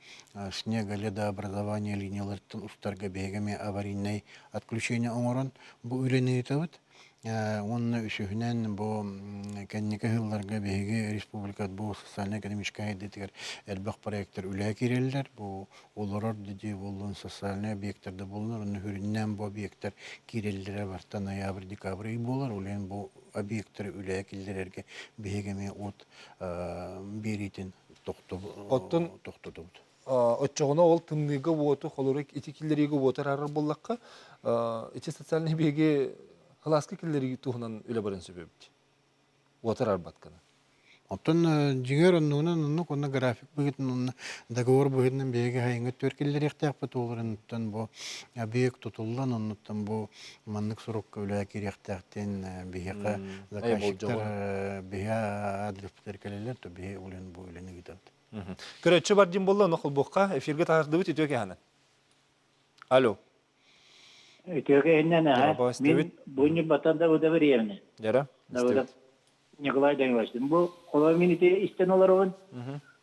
снега ледообразование линияларыттан устарга биһиги эмиэ аварийнай отключение оҥорон бу үлэни ыытабыт. Уонна үсүһүнэн бу кэнники сылларга биһиги республикат бу социально-экономическай сайдыытыгар элбэх проектар үлэҕэ киирэллэр. Бу олорор да дьиэ буоллун, социальнай объектар да буоллун, онно сүрүннээн бу объектар киирэллэрэ барыта ноябрь-декабрь ый буолар. Ол иһин бу объектары үлэҕэ киллэрэргэ биһиги эмиэ от биэриитин Оттон тохтотубут. Оччоҕуна ол тымныыга уоту холорук ити киллэриигэ уоту араарар буоллахха, ити социальный биһиги кылааска киллэрии туһунан үлэ баран сөп эбит. Уоту араарбат гына. Оттон дьиҥэр оннугунан оннук уонна график быһыытынан уонна договор быһыытынан биһиги хайыҥҥа түөр киллэриэхтээхпит уоларыттан бу объект тутуллан оннуттан бу маннык сурукка үлэҕэ киириэхтээхтин биһиэхэ заказчиктар биһи адрespытыгар кэлэллэр то биһи ол иһин бу үлэни ыытабыт. Көрөөччү бар дьин буолла, ону холбуохха эфиргэ таһардыбыт үтүө кэһэнэн. Алло. Үтүө кэһиннэн аха. Мин бу ньурбаттан Давыдов Ильевна. Дьара. Давыдов Николай Данилович. Бу холобур мин ити истэн олоробун.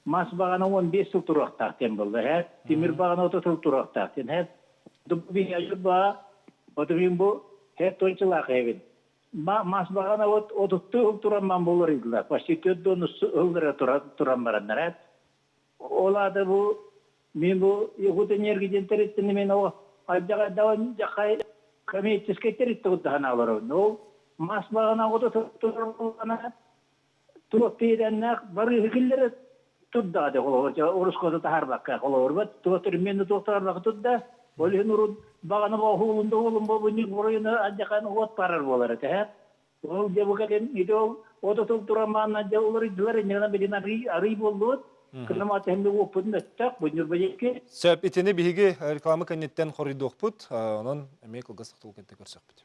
Мас баҕана 15 сыл туруохтаах диэн буолла, һэ. Тимир баҕана 30 сыл туруохтаах диэн, һэ. Бу баа, оту бу һэ тончылаах эбин. Мас баҕана вот отуттуу сыл туран ман болор ыйдылар. Почти төрт ыллара туран бараннар. Ол аата бу мин бу Якутэнерго диэн тэрилтэни мен о айдаҕайдаҕын жакай коммерческий тэрилтэ курдахан олоробун. Ол мас баҕана ото турар буоллаҕына туох тиэрэннээх барыыһы киллэрэ турдаҕа де холобур орускота таһаарбакка холобурбат туох түрмүөннү туох таһаарбакка турда ол иһин урут баҕана оһуулун да уолун бобунньук буруйуну алдьахан уот барар буолар этэ һэ ол дьэ бу кэлин ити ол ото тыл туран маанна дьэ уларыйдылар инньэ билин арый арый буоллубут кынама тэһинде уоппутун өттөх бунньурба диэки Сөп, итини биһиги реклама кэнниттэн хоруйдуохпут, онон эмиэ кылгас тохтобул кэнниттэн көрсөхпүт.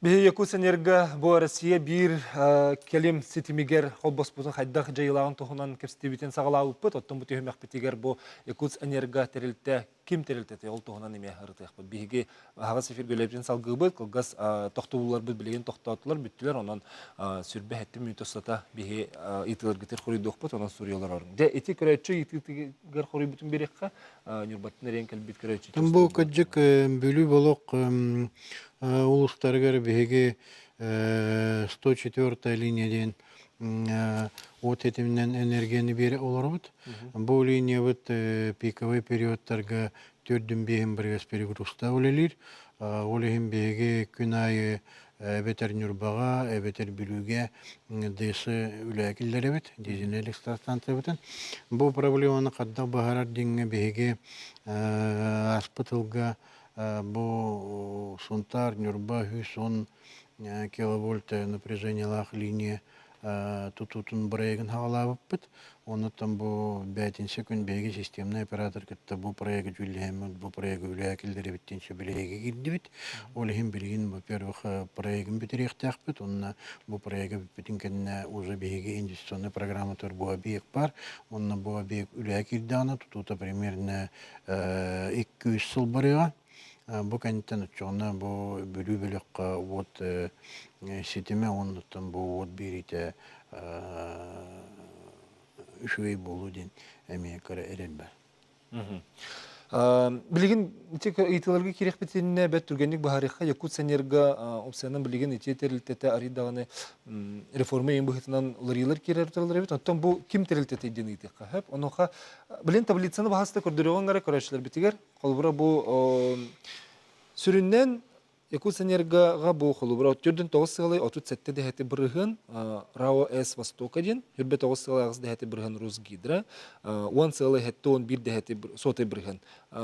Биһи Якутсэнерго бу Россия биир кэлим ситимигэр холбоспутун хайдах дьайыылааҕын туһунан кэпсэтиибитин саҕалаабыппыт. Оттон бу түһүмэхпитигэр бу Якутсэнерго тэрилтэ ким тэрилтэтэ ол туһунан эмиэ ырытыахпыт. Биһиги аһаҕас эфиргэ үлэбитин салгыыбыт. Кылгас тохтобулларбыт билигин тохтоотулар, бүттүлэр. Онон сүрбэ хэттим мүнүүтэ устата биһи ыйытыыларгытыгар хоруйдуохпут, онон суруйалар орун. Дьэ, ити көрөөччү ыйытыытыгар хоруйбутун биэриэххэ, Ньурбаттан эриэн кэлбит көрөөччү. Бу кырдьык Бүлүү болох улуустарыгар биһиги 104 линия диэн уот ситиминэн энергияны биэрэ олоробут. Бу линиябыт пиковый периодтарга төрдүн биэһин барыгас перегрузта үлэлиир. Ол иһин биһиги күн аайы эбэтэр Ньурбаҕа, эбэтэр Бүлүүгэ ДС үлэҕэ киллэрэбит, дизельнэй электростанциябытын. Бу проблеманы хайдах быһаарар диэҥҥэ биһиги ааспыт сылга бу Сунтаар, Ньурба 110 киловольт напряжениелаах линия. тутуутун бырайыагын хаҕалаабыппыт. Оннуттан бу бээтинсэ күн биһиги системнай оператор кытта бу проегы дьүүллэһэммит, бу проегы үлэҕэ киллэрэбиттин сөбүлэһиигэ киирдибит. Ол иһин билигин, во-первых, проегын бүтэриэхтээхпит, уонна бу проегы бүппүтүн кэннэ уже биһиги инвестиционнай программатыгар бу объект баар. Уонна бу объект үлэҕэ киирдэҕинэ тутуута примерно 2-3 сыл барыаҕа. Бу кэнниттэн оччоҕуна бу Бүлүү бөлөххө уот ситимэ уоннуттан бу уот биэриитэ үчүгэй буолуо диэн эмиэ кыра эрэл бар. Билигин ити ыйытыыларга киириэхпитинэ бэрт түргэнник быһаарыахха Якутсэнерго опциянан билигин ити тэрилтэтэ арый даҕаны реформа ең быһыытынан уларыйыылар киирэр тураллар эбит. Оттон бу ким тэрилтэтэ диэн ыйытыахха сөп. Онуоха билин таблицаны баһаста көрдөрүөҕүҥ эрэ көрөөччүлэрбитигэр. Холобура бу сүрүннэн Якутсэнергоҕа бу холобура 49 сыалай 37 дэһэти бырыһын РАО С Востока диэн, 29 сыалай 8 дэһэти бырыһын Русгидро, 10 сыалай 71 дэһэти сотай бырыһын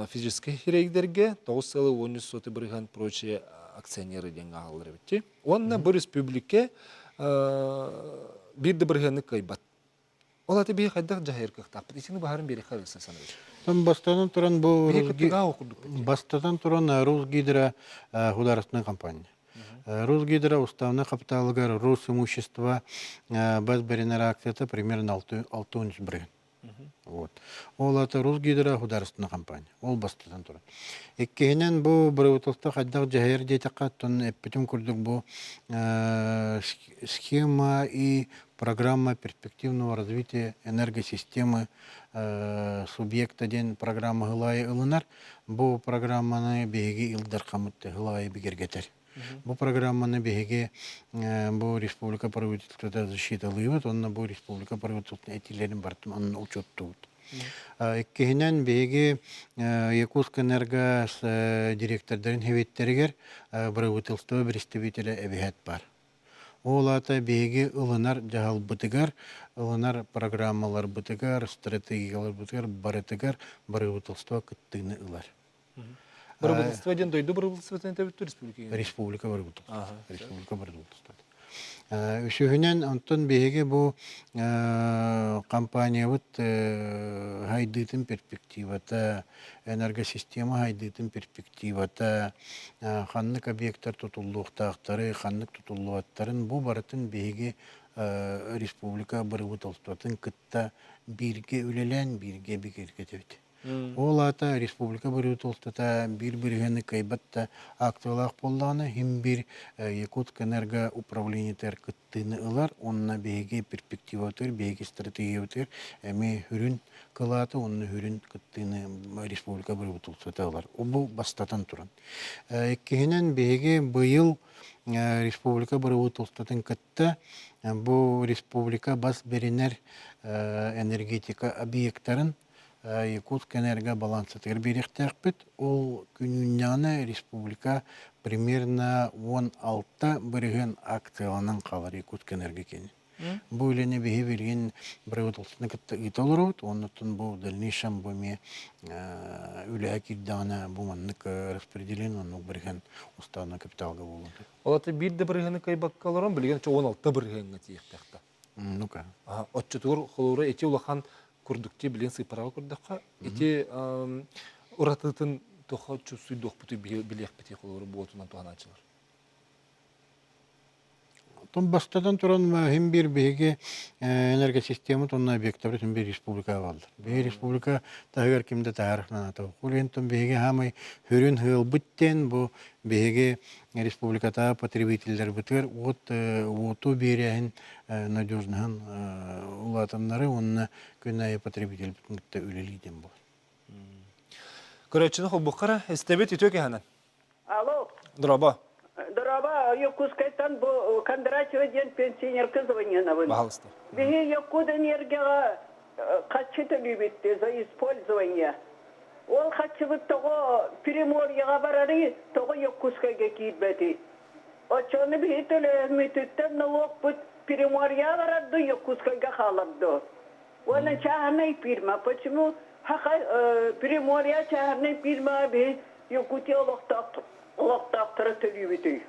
физическэй хирэйдэргэ, 9 сыалай 13 сотай бырыһын прочие акционеры диэн ааҕыллар эбит. Уонна бу республика биир да бырыһыаны кыайбат. Ол аты биһи хайдах дьаһайар кыахтаахпыт? Итини баһарын биэриэххэ ылса саныыбын. Бастатан туран бу бастатан туран Русгидро художественная компания. Русгидро уставной капиталыгар Росимущество бас бэринэр акцията примерно 6 бырыһын. Вот. Ол аты Русгидро художественная компания. Ол бастатан туран. Иккиһинэн бу правительство хайдах дьаһайар диэтэххэ, оттон эппитим курдук бу схема и программа перспективного развития энергосистемы субъекта диэн программа ылаайы ылынар. Бу программаны биһиги Ил Дархаммыт ылаайы бигэргэтэр. Бу программаны биһиги бу республика правительствота защиталыыбыт, уонна бу республика правительствотун этиилэрин барытын онно учуоттуубут. Иккиһинэн, биһиги Якутскэнерго директордарын хэвиттэригэр правительство представителэ эбиһэт бар. Ол аата биһиги ылынар дьаһалбытыгар, ылынар программаларбытыгар, стратегияларбытыгар барытыгар бырабыыталыстыба кыттыыны ылар. Бырабыыталыстыба диэн дойду бырабыыталыстыбатын этэбит республика? Республика бырабыыталыстыбата. Республика бырабыыталыстыбата. Үсүһүнэн, онтон биһиги бу компаниябыт хайдыытын перспективата, энергосистема хайдыытын перспективата, ханнык объектар тутуллуохтаахтары, ханнык тутуллубаттарын бу барытын биһиги республика бырабыыталыстыбатын кытта бииргэ үлэлээн, бииргэ бигэргэтэбит. Ол аата республика бырабыыталыстыбата биир бырыһыаны кыайбат да акциялаах буоллаҕына, иһин биир Якутскэнерго управлениетыгар кыттыыны ылар уонна биһиги перспективабытыгар, биһиги стратегиябытыгар эмиэ сүрүн кылааты уонна сүрүн кыттыыны республика бырабыыталыстыбата ылар. Бу бастатан туран. Иккиһинэн, биһиги быйыл республика бырабыыталыстыбатын кытта бу республика бас бэринэр энергетика объектарын Якутскэнерго балансатыгар биэриэхтээхпит. Ол күнүүннэҕинэ республика примерно 16% акцияланан хаалар Якутскэнерго кини. Бу үлэни биһи билигин правительствоны кытта ыыта олоробут. Оннуттан бу в дальнейшем бу эмиэ үлэҕэ киирдэҕинэ бу маннык распределение оннук бырыһыан уставной капиталга буолуо. Ол аты биир да бырыһыаны кыайбакка олорон билигин 16 бырыһыаҥҥа тиийиэхтээх Ну-ка. Оччотугар холобура ити улахан курдук ти билин сыыппараҕа көрдөххө ити уратытын туха чувствуйдуохпутуй билиэхпитий холобура буотунан туһанааччылар. Оттон бастатан туран иһин биир биһиги энергосистемабыт уонна объектабыт иһин биир республикаҕа бааллар. Биһиги республика таһыгар ким да таһаар наната. Ол иһин биһиги хаамай хүрүн ыалбыт диэн бу биһиги республикатааҕы потребителлэрбитигэр уот уоту биэрээһин надежноһын улаатыннары уонна күн аайы потребительбитин кытта үлэлии диэн буолар. Көрөөччүнү холбуохха истэбит үтүө киһанан. Алло. Дороба. Дороба, Якутскайтан бу Кондратьева диэн пенсионерка звоненабын. Пожалуйста. Биһи Якутэнергияҕа хаччы төлүүбүт за использование. Ол хаччыбыт тоҕо Приморьеҕа барарый, тоҕо Якутскайга киирбэтий? Оччону биһи төлөөммүтүттэн нолуокпут Приморьеҕа барар дуу, Якутскайга хаалар дуу? Уонна чааһынай фирма. Почему Приморье чааһынай фирмаҕа биһи Якутия олохтоохторо төлүүбүтүй?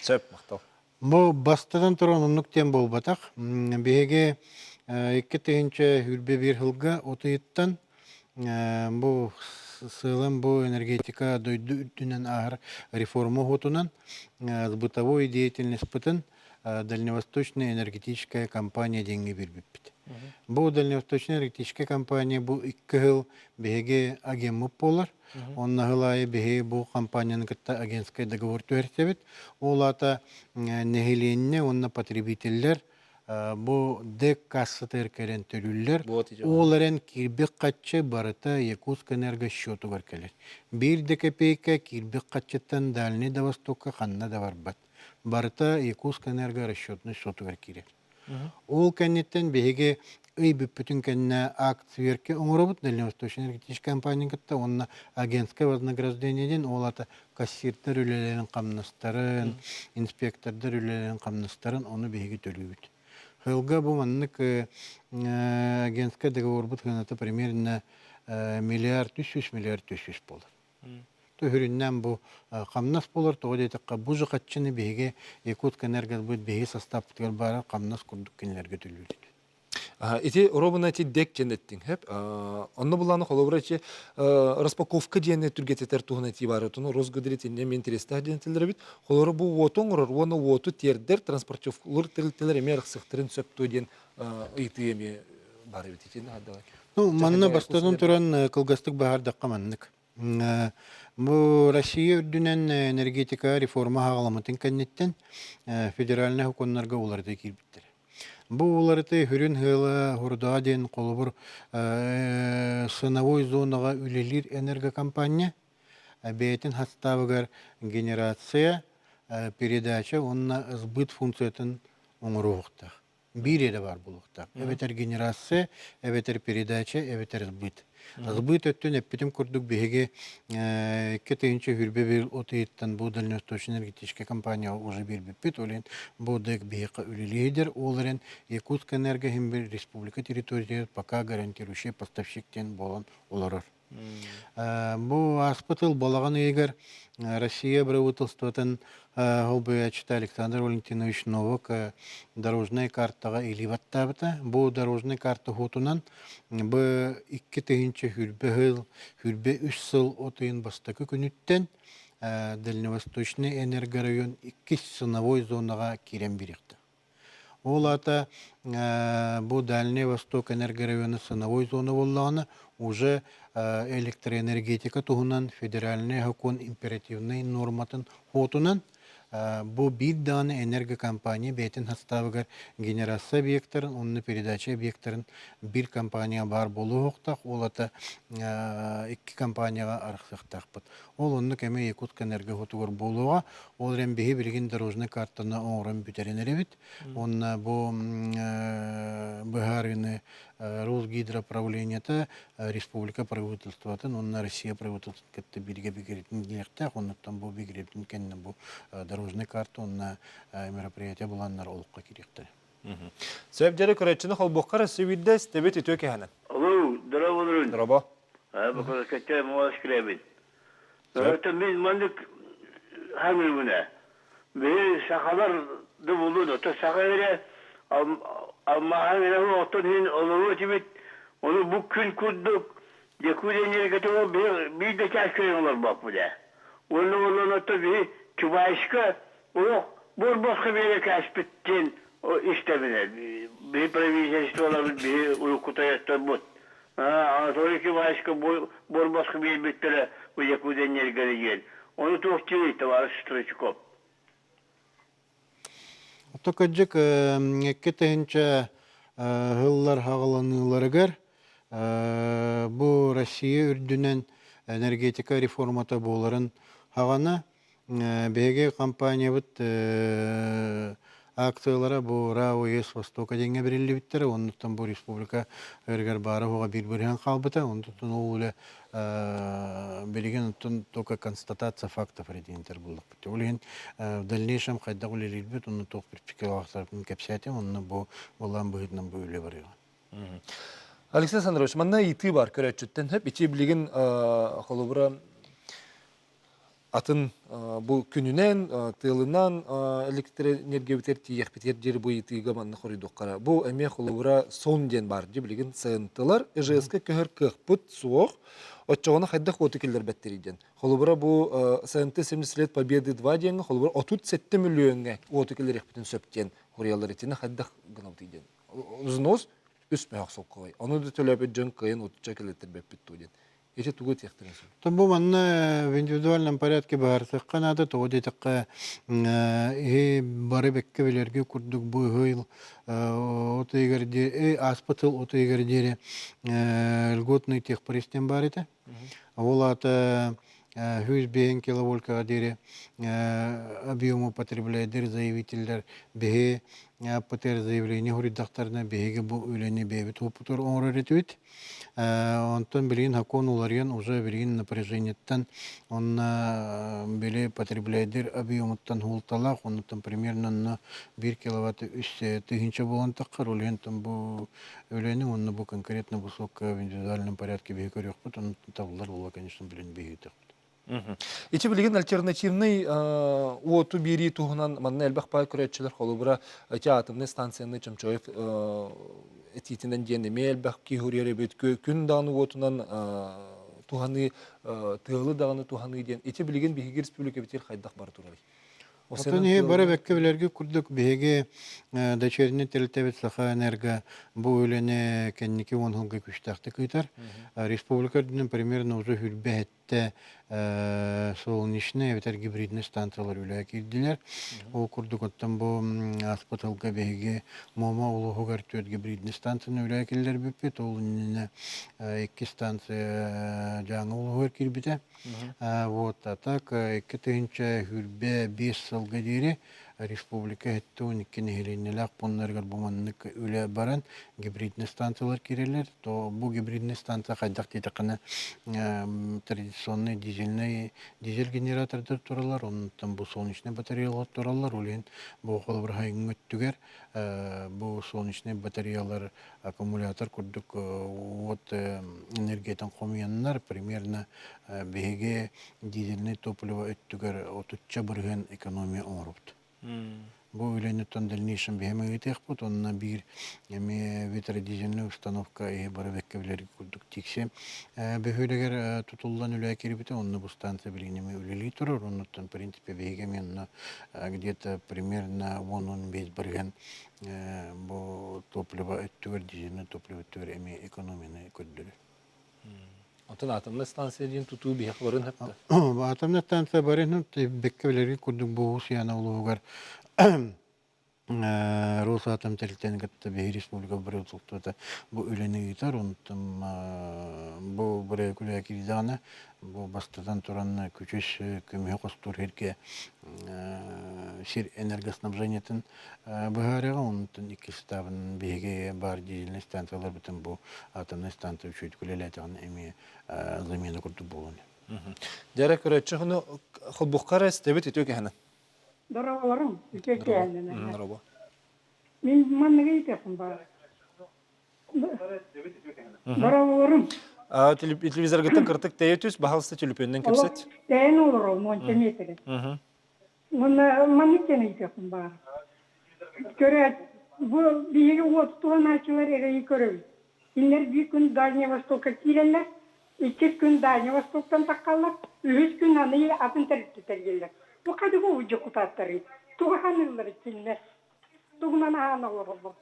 Сөп, махтал. Бу бастатан туран оннук диэн буолбатах. Биһиги 2021 сылга от ыйыттан бу сыалым бу энергетика дойду үрдүнэн ааһар реформа уһуутунан бытовой деятельностьпытын Дальневосточная энергетическая компания диэҥҥэ биэрбиппит. Бу Дальневосточная энергетическая компания бу икки сыл биһиги агеммыт буолар. Онно сыл аайы биһиги бу компанияны кытта агентскай договор түһэрсэбит. Ол аата нэһилиэнньэ уонна потребителлэр бу ДЭК кассатыгар кэлэн төлүүллэр. Ол эрэн киирбит хаччы барыта Якутскэнерго счетугар кэлэр. Биир да копейка киирбит хаччыттан Дальний да Востокка ханна да барбат. Барыта Якутскэнерго расчетный счетугар киирэр. Ол кэнниттэн биһиги ый бүппүтүн кэннэ акт сверки оҥоробут Дальневосточная энергетическая компания кытта уонна агентское вознаграждение диэн ол аата кассирдар үлэлэрин хамнастарын, инспектордар үлэлэрин хамнастарын ону биһиги төлүүбүт. Сылга бу маннык агентскай договорбут сыаната примерно миллиард 300 миллиард 300 буолар. Төһүрүннээн бу хамнас буолар, тоҕо диэтэххэ, бу же хаччыны биһиги Якутскэнергосбыт биһиги састааппытыгар баара хамнас курдук кинилэргэ төлүүрүт. Ити ровно ити дек диэн эттиҥ хөп. Онно буллааны холобура ити распаковка диэни түргэтитэр туһунан этии баар. Отону Росгодрит инне мен интерестээх диэн этэллэр эбит. Холобура бу уоту оҥорор уонна уоту тиэрдэр транспортировкалар тэрилтэлэр эмиэ арахсыахтарын сөп дуо диэн ыйытыы эмиэ баар эбит. Итиннэ давай. Ну, манна бастатан туран кылгастык баһаардахха маннык. Бу Россия үрдүнэн энергетика реформа хаҕаламмытын кэнниттэн федеральнай сокуоннарга уларытыы киирбиттэр. Бу уларытыы сүрүн сыала Хурдаа диэн холобур ценовой зонаҕа үлэлиир энергокомпания бэйэтин састаабыгар генерация, передача уонна сбыт функциятын оҥоруохтаах. Биир эрэ баар буолуохтаах. Эбэтэр генерация, эбэтэр передача, эбэтэр сбыт. Сбыт өттүн эппитим курдук биһиги 2021 от ыйыттан бу дальневосточная энергетическая компания уже биэрбиппит. Ол иһин бу ДЭК биһиэхэ үлэлиир. Ол эрэн Якутскэнерго иһин бир республика территориятыгар пока гарантирующий поставщик диэн буолан олорор. Бу ааспыт сыл балаҕан ыйыгар Россия правительствотын холбуйааччыта Александр Валентинович Новак дорожнай картаҕа илии баттаабыта. Бу дорожнай карта уһуутунан бу 2020 сыл, 23 сыл от ыйын бастакы күнүттэн Дальневосточный энергорайон иккис ценовой зонаҕа киирэн бириэхтээх. Ол аата бу Дальний Восток энергорайона ценовой зона буоллаҕына, уже электроэнергетика туһунан федеральнай сокуон императивнай норматын хотунан бу биир даҕаны энергокомпания бэйэтин састаабыгар генерация объектарын уонна передача объектарын биир компания баар буолуохтаах, ол аата икки компанияҕа арахсыахтаахпыт. Ол оннук эмиэ Якутскэнерго хотугар буолуоҕа. Ол эрэн биһи билигин дорожнай картаны оҥорон бүтэрэн эрэбит. Уонна бу быһаарыыны Росгидроправлениета республика правительствотын уонна Россия правительствотын кытта бииргэ бигэритин диэхтээх. Оннуттан бу бигэритин кэннэ бу дорожнай карта уонна мероприятие буланнар олоххо кириэхтэрэ. Сөп дьэрэ көрөөччүнү холбуохха Россия истэбит үтүө кэһэнэн. Алло, здорово, Здорово. Бакалакача Москве Это мин маннык ханыыбын ээ. Биһи сахалар да булуун, оттон саха эрэ алмааһын эрэ оттон иһин олоруо этибит. Ону бу күн курдук Якутия энергетика биир да чаас көрөн олорбоппут ээ. Уонна онон оттон биһи Чубайска олох буор-босхо биэрэ кээспит диэн истэбин ээ. Биһи правительстволарбыт биһи урукку тойотторбут. Анатолий Киваевичка буор-босхо биэрбиттэрэ бу Якутэнерго диэн. Ону туох диирий, товарищ Стручков? Ото кырдьык 2000 сыллар хаҕыланыыларыгар бу Россия үрдүнэн энергетика реформата буоларын хаҕана Биһиги компаниябыт акциялара бу РАО ЕС Востока диэҥҥэ бэриллибиттэрэ. Оннуттан бу республика ыарыгар баара-суоҕа биир бырыһыан хаалбыта. Онтон ол үлэ билигин оттон только констатация фактов диэнтэр буллахпыт. Ол иһин в дальнейшем хайдах үлэлиирбит, онно туох перспективалаахтарбын кэпсээтим, онно бу былаан быһыытынан бу үлэ барыаҕа. Алексей Александрович, манна ыйытыы бар көрөөччүттэн. Ити билигин холобура. Атын бу күнүнэн, тыалынан электроэнергиябытыгар тиийиэхпитигэр диэри бу ыйытыыга манна хоруйдуоххара. Бу эмиэ холобура сон диэн баар дии билигин СНТ-лар ИЖС-ка көһөр кыахпыт суох. Оччоҕуна хайдах уоту киллэрбэттэрий диэн. Холобура бу СНТ 70 лет Победы 2 диэҥҥэ холобура 37 миллиоҥҥа уоту киллэриэхпитин сөп диэн хоруйаллар итини хайдах гынабытый диэн. Взнос үс мөһөх солкуобай. Ону да төлөөбүт дьон кыайан отучча киллэртэрбэппит дуо диэн. Ити тугу этиэхтэрин сөп? Бу манна в индивидуальном порядке быһаарсыахха наада, тоҕо диэтэххэ иһи бары бэккэ билэргэ курдук бу ыһыл от ыйыгар диэри ааспыт сыл от ыйыгар диэри льготный техпресс диэн баар этэ. Ол аата 105 киловолькаҕа диэри объему потребляйдер заявителлэр биһи ПТР заявление хуруйдахтарына биһиги бу үлэни бэйэбит уопутугар оҥорор этибит. Онтон билигин сокуон уларыйан уже билигин напряжениеттан онно били потребляйдер объемуттан хуулталаах оннуттан примерно онно биир киловатт үс тыһыынча буолан таххар ол иһин бу үлэни уонна бу конкретно бу суокка в индивидуальном порядке биһи көрүөхпүт онон табыллар буолла конечно билин биһиэтиэхпит. Ити билигин альтернативный уоту биэрии туһунан манна элбэх баай көрөөччүлэр холобура ити атомнай станцияны Чомчоев этиитинэн диэн эмиэ элбэх киһи уруйар эбит күн даҕаны уотунан туһаныы тыалы даҕаны туһаныы диэн ити билигин биһиги республикабытыгар хайдах бара турарый? Оттон иһи бары бэккэ билэргэ курдук биһиги дочерний тэрилтэбит Сахаэнерго бу үлэни кэнники уон сылга күүстээхтик ыытар. Республика үрдүнэн примерно уже хүрбэһэттэ солнечный эбэтэр гибридный станциялар үлэҕэ киирдилэр. Ол курдук оттон бу ааспыт сылга биһиги Муома улууһугар түөрт гибридный станцияны үлэҕэ киллэрбиппит. Ол иннинэ икки станция Дьааҥы улууһугар киирбитэ. Вот, а так 2025 сылга диэри республика 72 нэһилиэнньэлээх пууннарыгар бу маннык үлэ баран гибридный станциялар киирэллэр. То бу гибридный станция хайдах диэтэххинэ традиционный дизельный дизель генератордар тураллар, онтон бу солнечный батареялар тураллар. Ол иһин бу холобур хайыҥ өттүгэр бу солнечный батареялар аккумулятор курдук уот энергиятын хомуйаннар примерно биһиги дизельный топливо өттүгэр отучча бырыһыан экономия оҥоробут. Бу үлэни дальнейшем биһи ыытыахпыт, онно биир эмиэ ветродизельная установка иһи бары бэккэ билэр курдук тикси бөһүөлэгэр тутуллан үлэ киирбитэ, онно бу станция билигин эмиэ үлэлии турар, оннуттан в принципе биһиги эмиэ онно где-то примерно 10-15 бырыһыан бу топливо өттүгэр, дизельнай топливо өттүгэр эмиэ экономияны көрдөрөр. Онтон атомнай станция диэн тутуу биһиэхэ барын сөптө? Атомнай станция барын бэккэ билэргит курдук бу Уус-Яна улууһугар Росатом тэрилтэни кытта биһи республика правительствота бу үлэни ыытар. Онтон бу бырайыак үлэҕэ киирдэҕинэ бу бастатан туран күчүс көмүһү хостуур сиргэ сир энергоснабжениетын быһаарыаҕа. Онтон иккис этабын биһиги баар дизельнай станцияларбытын бу атомнай станция үчүгэйдик үлэлээтэҕинэ эмиэ замена курдук буолуон. Дьэрэ көрөөччү хону холбукка эрэ истэбит үтүө кэһэнэн. Дорооболоруҥ, үтүө кэһэнэн. Дорообо. Мин манныгы ыйытыахпын баҕар. Дорооболоруҥ. Телевизоргыттан кыртык тэйэ түс, баһалыста түлүпүөннэн кэпсэт. Тэйэн олорор, уонча миэтэрэ. Уонна маннык диэн ыйытыахпын баҕар. Көрөөт, бу биһиги уоту туһанааччылар эрэйи көрөбүт. Кинилэр биир күн Дальний Востокка киирэллэр, иккис күн Дальний Востоктан таххаллар, үһүс күн аны атын тэрилтэ тэрийэллэр. Бу хадыгы уу дьокутааттарый? Тугу ханыыллар кинилэр? Тугунан аһаан олороллор?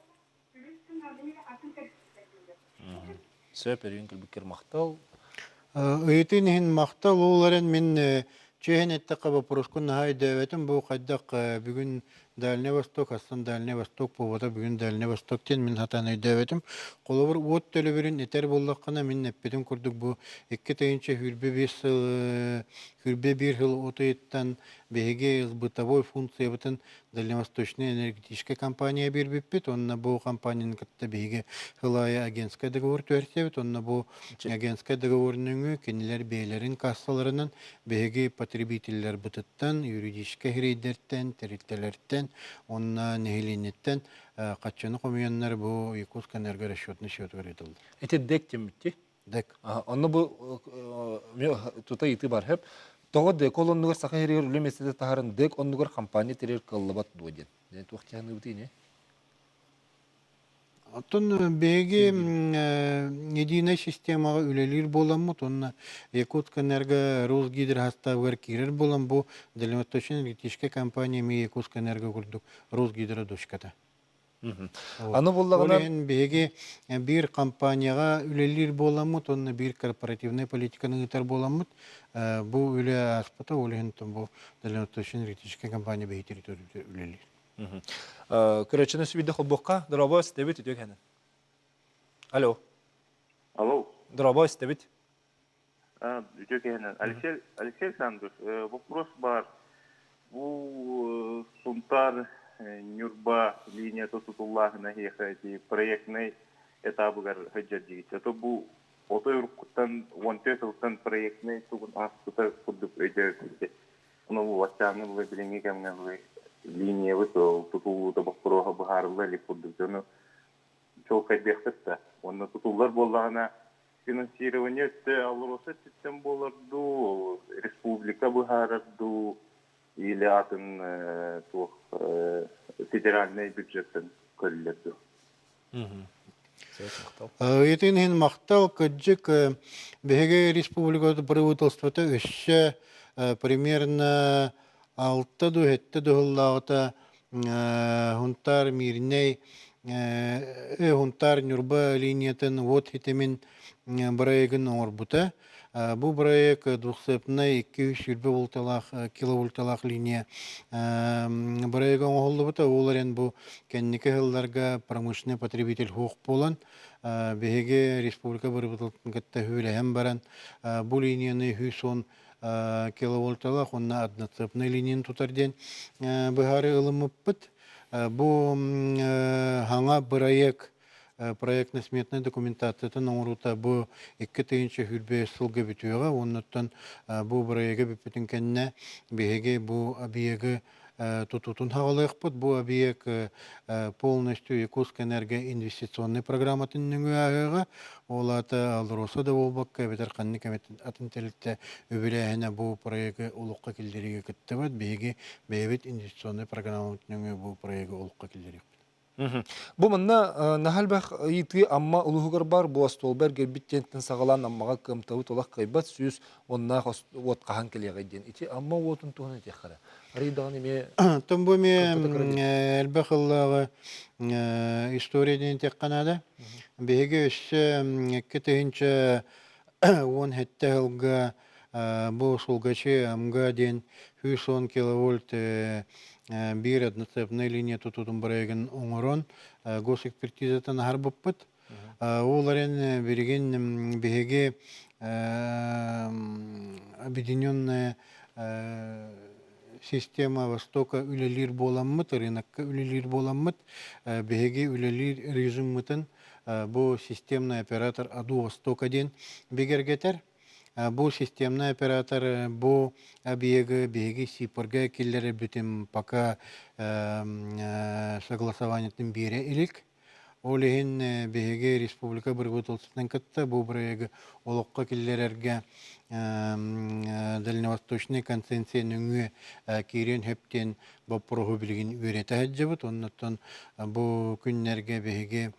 Сөп, өрүүн күлбүккэр махтал. Ыйытыын иһин махтал. Ол эрэн мин чиэһин эттэххэ вопроскун наһаа өйдөөбөтүм. Бу хайдах бүгүн Дальний Восток, астан Дальний Восток буолбата бүгүн Дальний Восток диэн мин сатаан өйдөөбөтүм. Холобур, уот төлөбүрүн этэр буоллаххына, мин эппитим курдук бу 2025 сыл 21 сыл от ыйыттан биһиги бытовой функциябытын Дальневосточная энергетическая компания биэрбиппит. Онно бу компанияны кытта биһиги сыл аайы агентскай договор түһэрсэбит. Онно бу агентскай договор нөҥүө кинилэр бэйэлэрин кассаларынан биһиги потребителлэрбытыттан, юридическай сирэйдэртэн, тэрилтэлэртэн уонна нэһилиэнньэттэн хаччыны хомуйаннар бу Якутск энергорасчетный счетугар ыытыллар. Ити ДЭК теммитти? ДЭК. Онно бу тута ыйытыы бар хөп. Тоҕо ДЭК ол оннугар Саха сиригэр үлэ миэстэтэ таһарын ДЭК оннугар компания тэрийэр кыаллыбат дуо диэн. Дьэ туох дьаһаныыбытый ини? Оттон биһиги единая системаҕа үлэлиир буоламмыт уонна Якутскэнерго Росгидро састаабыгар киирэр буолан бу дальневосточная энергетическая компания эмиэ Якутскэнерго курдук Росгидро дочката. Аны буллаҕына Ол иһин биһиги биир компанияҕа үлэлиир буоламмыт уонна биир корпоративнай политиканы ыытар буоламмыт бу үлэ ааспыта ол иһин бу дальневосточная энергетическая компания биһиги территориябытыгар үлэлиир. Көрөөччүнү сүбүйдэ холбуохха. Дорообо, истэбит үтүө кэнэн. Алло. Алло. Дорообо, истэбит. Үтүө кэнэн. Алексей, Алексей Александрович, вопрос бар. Бу Сунтаар Ньурба линията тутуллааһына эһиэхэ ити проектнай этабыгар сылдьар диигит. Это бу отой уруккуттан 14 сылтан проектнай тугун ааспыта курдук өйдөөбүт. Ону бу баччааҥҥы дылы билиҥҥи кэмҥэ дылы линиябыт тутуллуута боппуруоһа быһаарылла илик курдук дьону чуолкайдыахпыт да. Уонна тутуллар буоллаҕына финансирование өттө АЛРОСА өттүттэн буолар дуу, республика быһаарар дуу или атын туох федеральнай бюджеттан көрүллэр дуу? Ыйытыын иһин махтал. Кырдьык, биһиги республикабыт правительствота өссө примерно алта дуу, сэттэ дуу сыллааҕыта Хунтаар Мирнэй, Хунтаар Ньурба линиятын уот ситимин бырайыагын оҥорбута. Бу бырайыак двухцепной 220 вольталаах киловольталаах линия бырайыага оҥоһуллубута. Ол эрэн бу кэнники сылларга промышленный потребитель суох буолан, биһиги республика бырабыыталатын кытта үлэһэн баран, бу линияны 110 киловольталаах уонна одноцепной линияны тутар диэн быһаарыы ылыммыппыт. Бу хаҥа бырайыак проектно-сметнай документациятын оҥоруута бу 2025 сылга бүтүөҕэ. Оннуттан бу бырайыага бүппүтүн кэннэ биһиги бу объегы тутуутун хаҕалыахпыт. Бу объект полностью Якутскэнерго инвестиционнай программатын нөҥүө ааһыаҕа. Ол аата АЛРОСА да буолбакка эбэтэр ханнык эмит атын тэрилтэ үбүлээһинэ бу проегы олоххо киллэриигэ кыттыбат. Биһиги бэйэбит инвестиционнай программабыт нөҥүө бу проегы олоххо киллэриэхпит. Бу манна наһаа элбэх ыйытыы Амма улууһугар баар бу остуолба эргэрбит диэнтэн саҕалаан Аммаҕа кыамтабыт олох кыайбат 110-наах уот хаһан кэлиэҕэй диэн. Ити Амма уотун туһунан этиэххэ эрэ. Арый даҕаны эмиэ Оттон бу эмиэ элбэх ыллааҕы история диэн этиэххэ наада. Биһиги өссө 2017 сылга Бу Сулгачи АМГА диэн 110 киловольт биир одноцепная линия тутуутун бырайыгын оҥорон госэкспертизатын аһарбыппыт. Ол эрэн билигин биһиги объединенная система Востока үлэлиир буоламмыт, рынокка үлэлиир буоламмыт, биһиги үлэлиир режиммытын бу системный оператор АДУ Востока диэн бигэргэтэр. Бу системный оператор бу объегы биһиги СИПРга киллэрэрбитин пока согласованиетын биэрэ илик. Ол иһин биһиги республика бырабыыталыстыбатын кытта бу бырайыагы олоххо киллэрэргэ дальневосточнай конценция нөҥүө киириэн сөп диэн боппуруоһу билигин үөрэтэ сылдьабыт. Оннуттан бу күннэргэ биһиги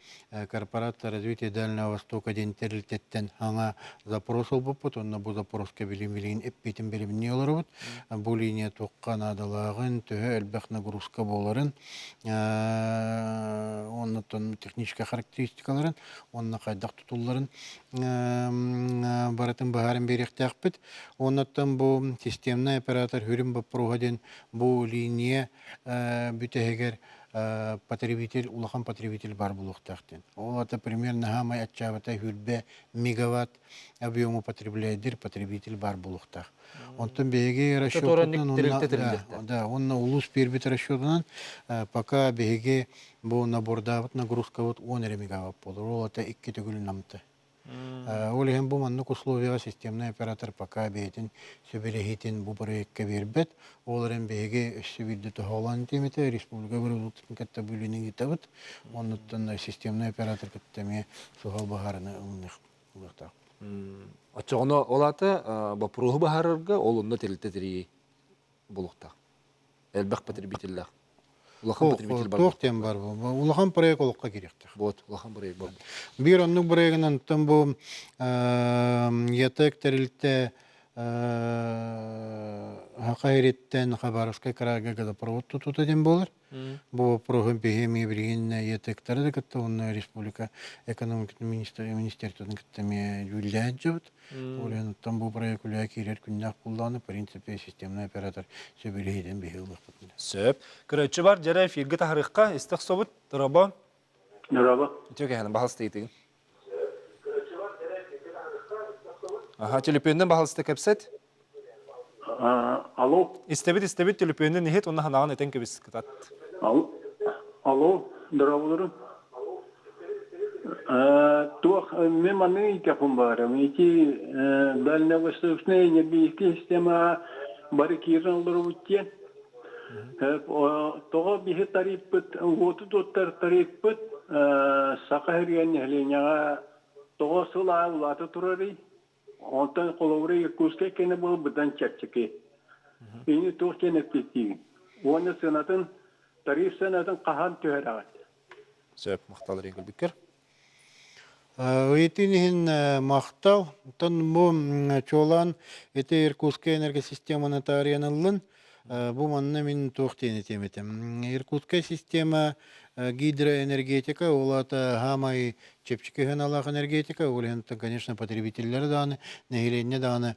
корпорация развития Дальнего Востока диэн тэрилтэттэн саҥа запрос ылбыппыт. Онно бу запроска билим билигин эппиэтин бэлэмнии олоробут. Бу линия туохха наадалааҕын, төһө элбэх нагрузка буоларын, оннуттан техническэй характеристикаларын уонна хайдах тутулларын барытын быһааран биэриэхтээхпит. Оннуттан бу системный оператор хүрүн боппуруоһа диэн бу линия бүтэһигэр потребитель улахан потребитель бар буолуохтаах диэн. Ол ата примерно хаамай аччаабата хүрбэ мегаватт объему потребляйдыр потребитель бар буолуохтаах. Онтон биһиги расчетунан да, уонна улуус биэрбит расчетунан пока биһиги бу набордаабыт нагрузкабыт 10 эрэ мегаватт буолар. Ол ата икки төгүл намты. Ол иһин бу маннык условияҕа системный оператор пока бэйэтин сөбүлэһиитин бу проекка биэрбэт. Ол эрэн биһиги өссө биирдэ тоһоҕолоон этиэм этэ, республика бырабыыталыстыбатын кытта бу үлэни ыытабыт. Оннуттан системный оператор кытта эмиэ суһал быһаарыны ылыныахтаахпыт. Оччоҕуна ол аата боппуруоһу быһаарарга ол онно тэрилтэ тэрийии буолуохтаах. Элбэх потребителлээх. Улахан потребитель бар. Туох диэн бар бу? Улахан проект олоххо киириэхтээх. Вот, улахан проект бар. Биир оннук проегынан оттон бу ЯТЭК тэрилтэ Саха ириттэн Хабаровскай кыраайга газопровод тутуута диэн буолар. Бу вопроһу биһи эмиэ билигин ЯТЭКтары да кытта уонна республика экономикатын министерствотын кытта эмиэ дьүүллэһэн дьыбыт. Ол иһин оттон бу проект үлэҕэ киирэр күннээх буоллаҕына, в принципе, системный оператор сөбүлэһиитин биһи ылыахпыт. Сөп. Көрөөччү бар, дьэрэ эфиргэ таһарыахха, истэх собут, Дорообо. Дорообо. Үтүө кэһэн, баһалыста ыйытыгын. Аха, төлөпүөннэн баһалыста кэпсэт. Алло. Истэбит, истэбит, төлөпүөннэн иһит, уонна ханаҕын этэн кэбис, кытат. Алло, дорооболорун. Туох, мен маннык ыйытыахпын баҕарабын. Ити дальневосточная энергетическая система бары киирэн олоробут диэн. Тоҕо биһи тарифпыт, уоту туттар тарифпыт Саха сиригэр нэһилиэнньэҕэ тоҕо сыл аайы улаата турарый? Онтон холобура Иркутскай кэннэ буол быдан чэпчэки. Ини туох диэн эппиэттиигин? Уонна сыанатын, тариф сыанатын хаһан түһэрэҕит? Сөп, махтал эрин көрбүккэр. Ыйытыын иһин махтал. Оттон бу чуолаан ити Иркутскай энергосистеманы таарыйан ыллын. Бу манна мин туох диэн этиэм этим. Иркутскай система гидроэнергетика, ол аата хаамай чэпчэки сыаналаах энергетика, ол иһин конечно потребителлэр даҕаны, нэһилиэнньэ даҕаны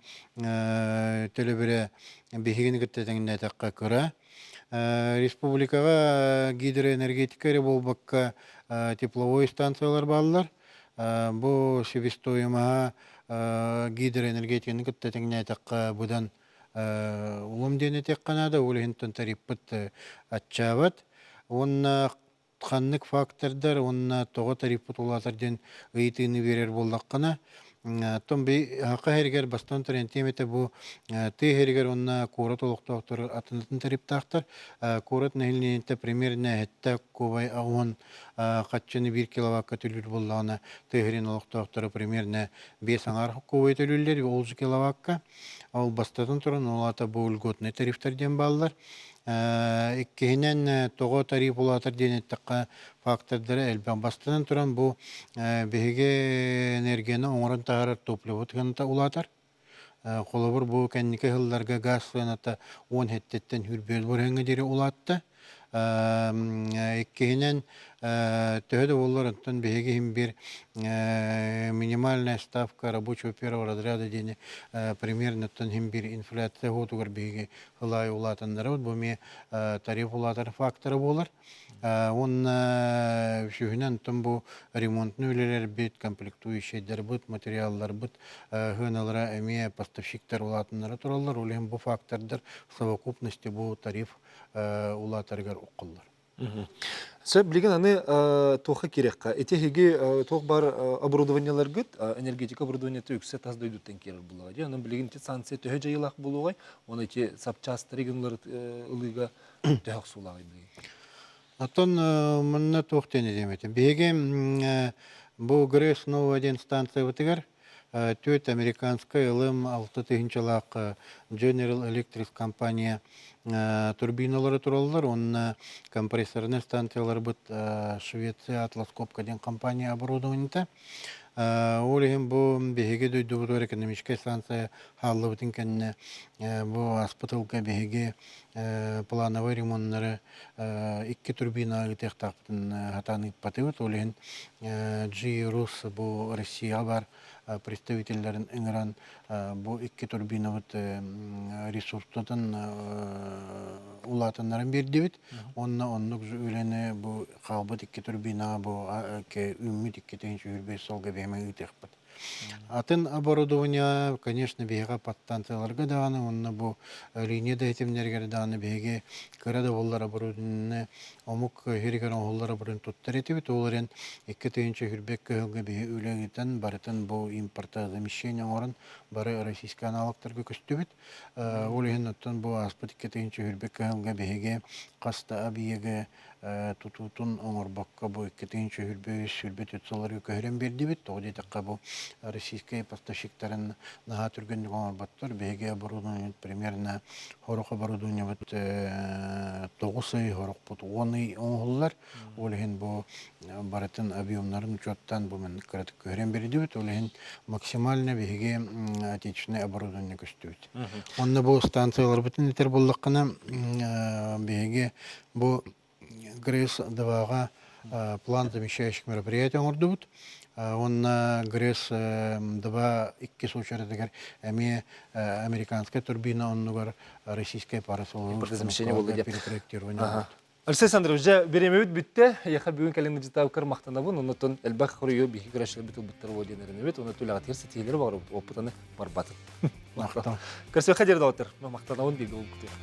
төлөбүрэ биһигини кытта тэҥнээтэххэ кыра. Республикаҕа гидроэнергетика эрэ буолбакка тепловой станциялар бааллар. Бу себестоимоһа гидроэнергетиканы кытта тэҥнээтэххэ быдан улам диэн этиэххэ наада, ол иһин тарифпыт аччаабат. Уонна ханнык фактордар уонна тоҕо тарифпыт улаатар диэн ыйытыыны биэрэр буоллаххына, оттон би саха иһэригэр бастаан туран этиэм бу тыа иһэригэр уонна куорат олохтоохторо атын-атын тарифтаахтар. Куорат нэһилиэнньэтэ примерно сэттэ кубай аҕыс хаччыны биир киловакка төлүүр буоллаҕына, тыа иһэрин олохтоохторо примерно биэс аҥаар кубай төлүүллэр ол же киловакка. Ол бастатан туран, ол аата бу льготный тарифтар диэн бааллар. Иккиһинэн, тоҕо тариф улаатар диэн эттэххэ, фактордара элбэх. Бастатан туран, бу биһиги энергияны оҥорон таһаарар топливо сыаната улаатар. Холобур, бу кэнники сылларга газ сыаната 10 хэттиттэн 25 бырыһыаҥҥа диэри улаатта. Иккиһинэн, төһө да буоллар, оттон биһиги иһин биир минимальная ставка рабочего первого разряда диэни примерно оттон иһин биир инфляция уотугар биһиги ылаайы улаатыннарабыт. Бу эмиэ тариф улаатар фактора буолар. Уонна үсүһүнэн оттон бу ремонтну үлэлэрбит, комплектующайдарбыт, материалларбыт сыаналара эмиэ поставщиктар улаатыннара тураллар. Ол иһин бу фактордар в совокупности бу тариф улаатарыгар уккуллар. Сөп, билигин аны туохха киириэххэ? Ити эһиги туох баар оборудованиеларгыт, энергетика оборудованиета үксэ тас дойдуттан киирэр буоллаҕа дии. Онон билигин ити санкция төһө дьайыылаах буолуоҕай? Уонна ити сапчаастары гыннары ылыыга төһө охсуулааҕый билигин? Оттон манна туох диэн этиэм этэ. Биһиги бу ГРЭС Нова диэн станциябытыгар түөрт американскай ылым алта тыһыынчалаах General Electric компания турбиналара тураллар уонна компрессорнай станцияларбыт Швеция Атласкопка диэн компания оборудованиета. Ол иһин бу биһиги дойдубутугар экономическай станция хааллыбытын кэннэ бу ааспыт сылга биһиги плановай ремоннары икки турбина ыытыахтаахпытын сатаан ыыппатыбыт. Ол иһин G-Rus бу Россияҕа баар представителлэрин ыҥыран бу икки турбинабыт ресурсатын улаатыннаран биэрдибит. Уонна оннук үлэни бу хаалбыт икки турбинаҕа бу үүммүт 2 сүүс сылга биһиэхэ ыытыахпыт. Атын оборудование, конечно, биһиэхэ подстанцияларга даҕаны уонна бу линия да ситимнэригэр даҕаны биһиги кыра да буоллар оборудованиены омук сиригэр оҥоһуллар оборудование туттар этибит. Ол эрэн 2022 кыһылга биһи үлэ ыытан барытын бу импортозамещение оҥорон бары российскай аналогтарга көстүбүт. Ол иһин оттон бу ааспыт 2022 кыһылга биһиги хас да объегы тутуутун оҥорбокко бу 2023 сылларга көһөрөн биэрдибит. Тоҕо диэтэххэ бу российскай поставщиктарын наһаа түргэнник оҥорботтор. Биһиги оборудованиебыт примерно сорох оборудованиебыт 9 ый, сорохпут 10 ый оҥоһуллар. Ол иһин бу барытын объемнарын учуоттаан бу маннык кыратык көһөрөн биэрдибит. Ол иһин максимально биһиги отечественное оборудование көстүбүт. Онно бу станцияларбытын этэр буоллаххына, биһиги бу ГРЭС 2-ҕа план замещающих мероприятий оҥордубут. Уонна ГРЭС 2 иккис очередыгар эмиэ американскай турбина оннугар российскай парасоловой перепроектирование. Алексей Александрович, дьэ, бириэмэбит бүттэ. Эйиэхэ бүгүн кэлин ыдьытаабыккар махтанабын. Оннотон элбэх хоруйу биһиги көрөөччүлэрбит ылбыттар буолуо диэн эрэнэбит. Уонна түлэҕитигэр ситиһиилэри баҕарабыт. Оппут аны барбатын. Махтал. Көрсүөххэ диэри доҕоттор. Махтанабын бииргэ булгутуох.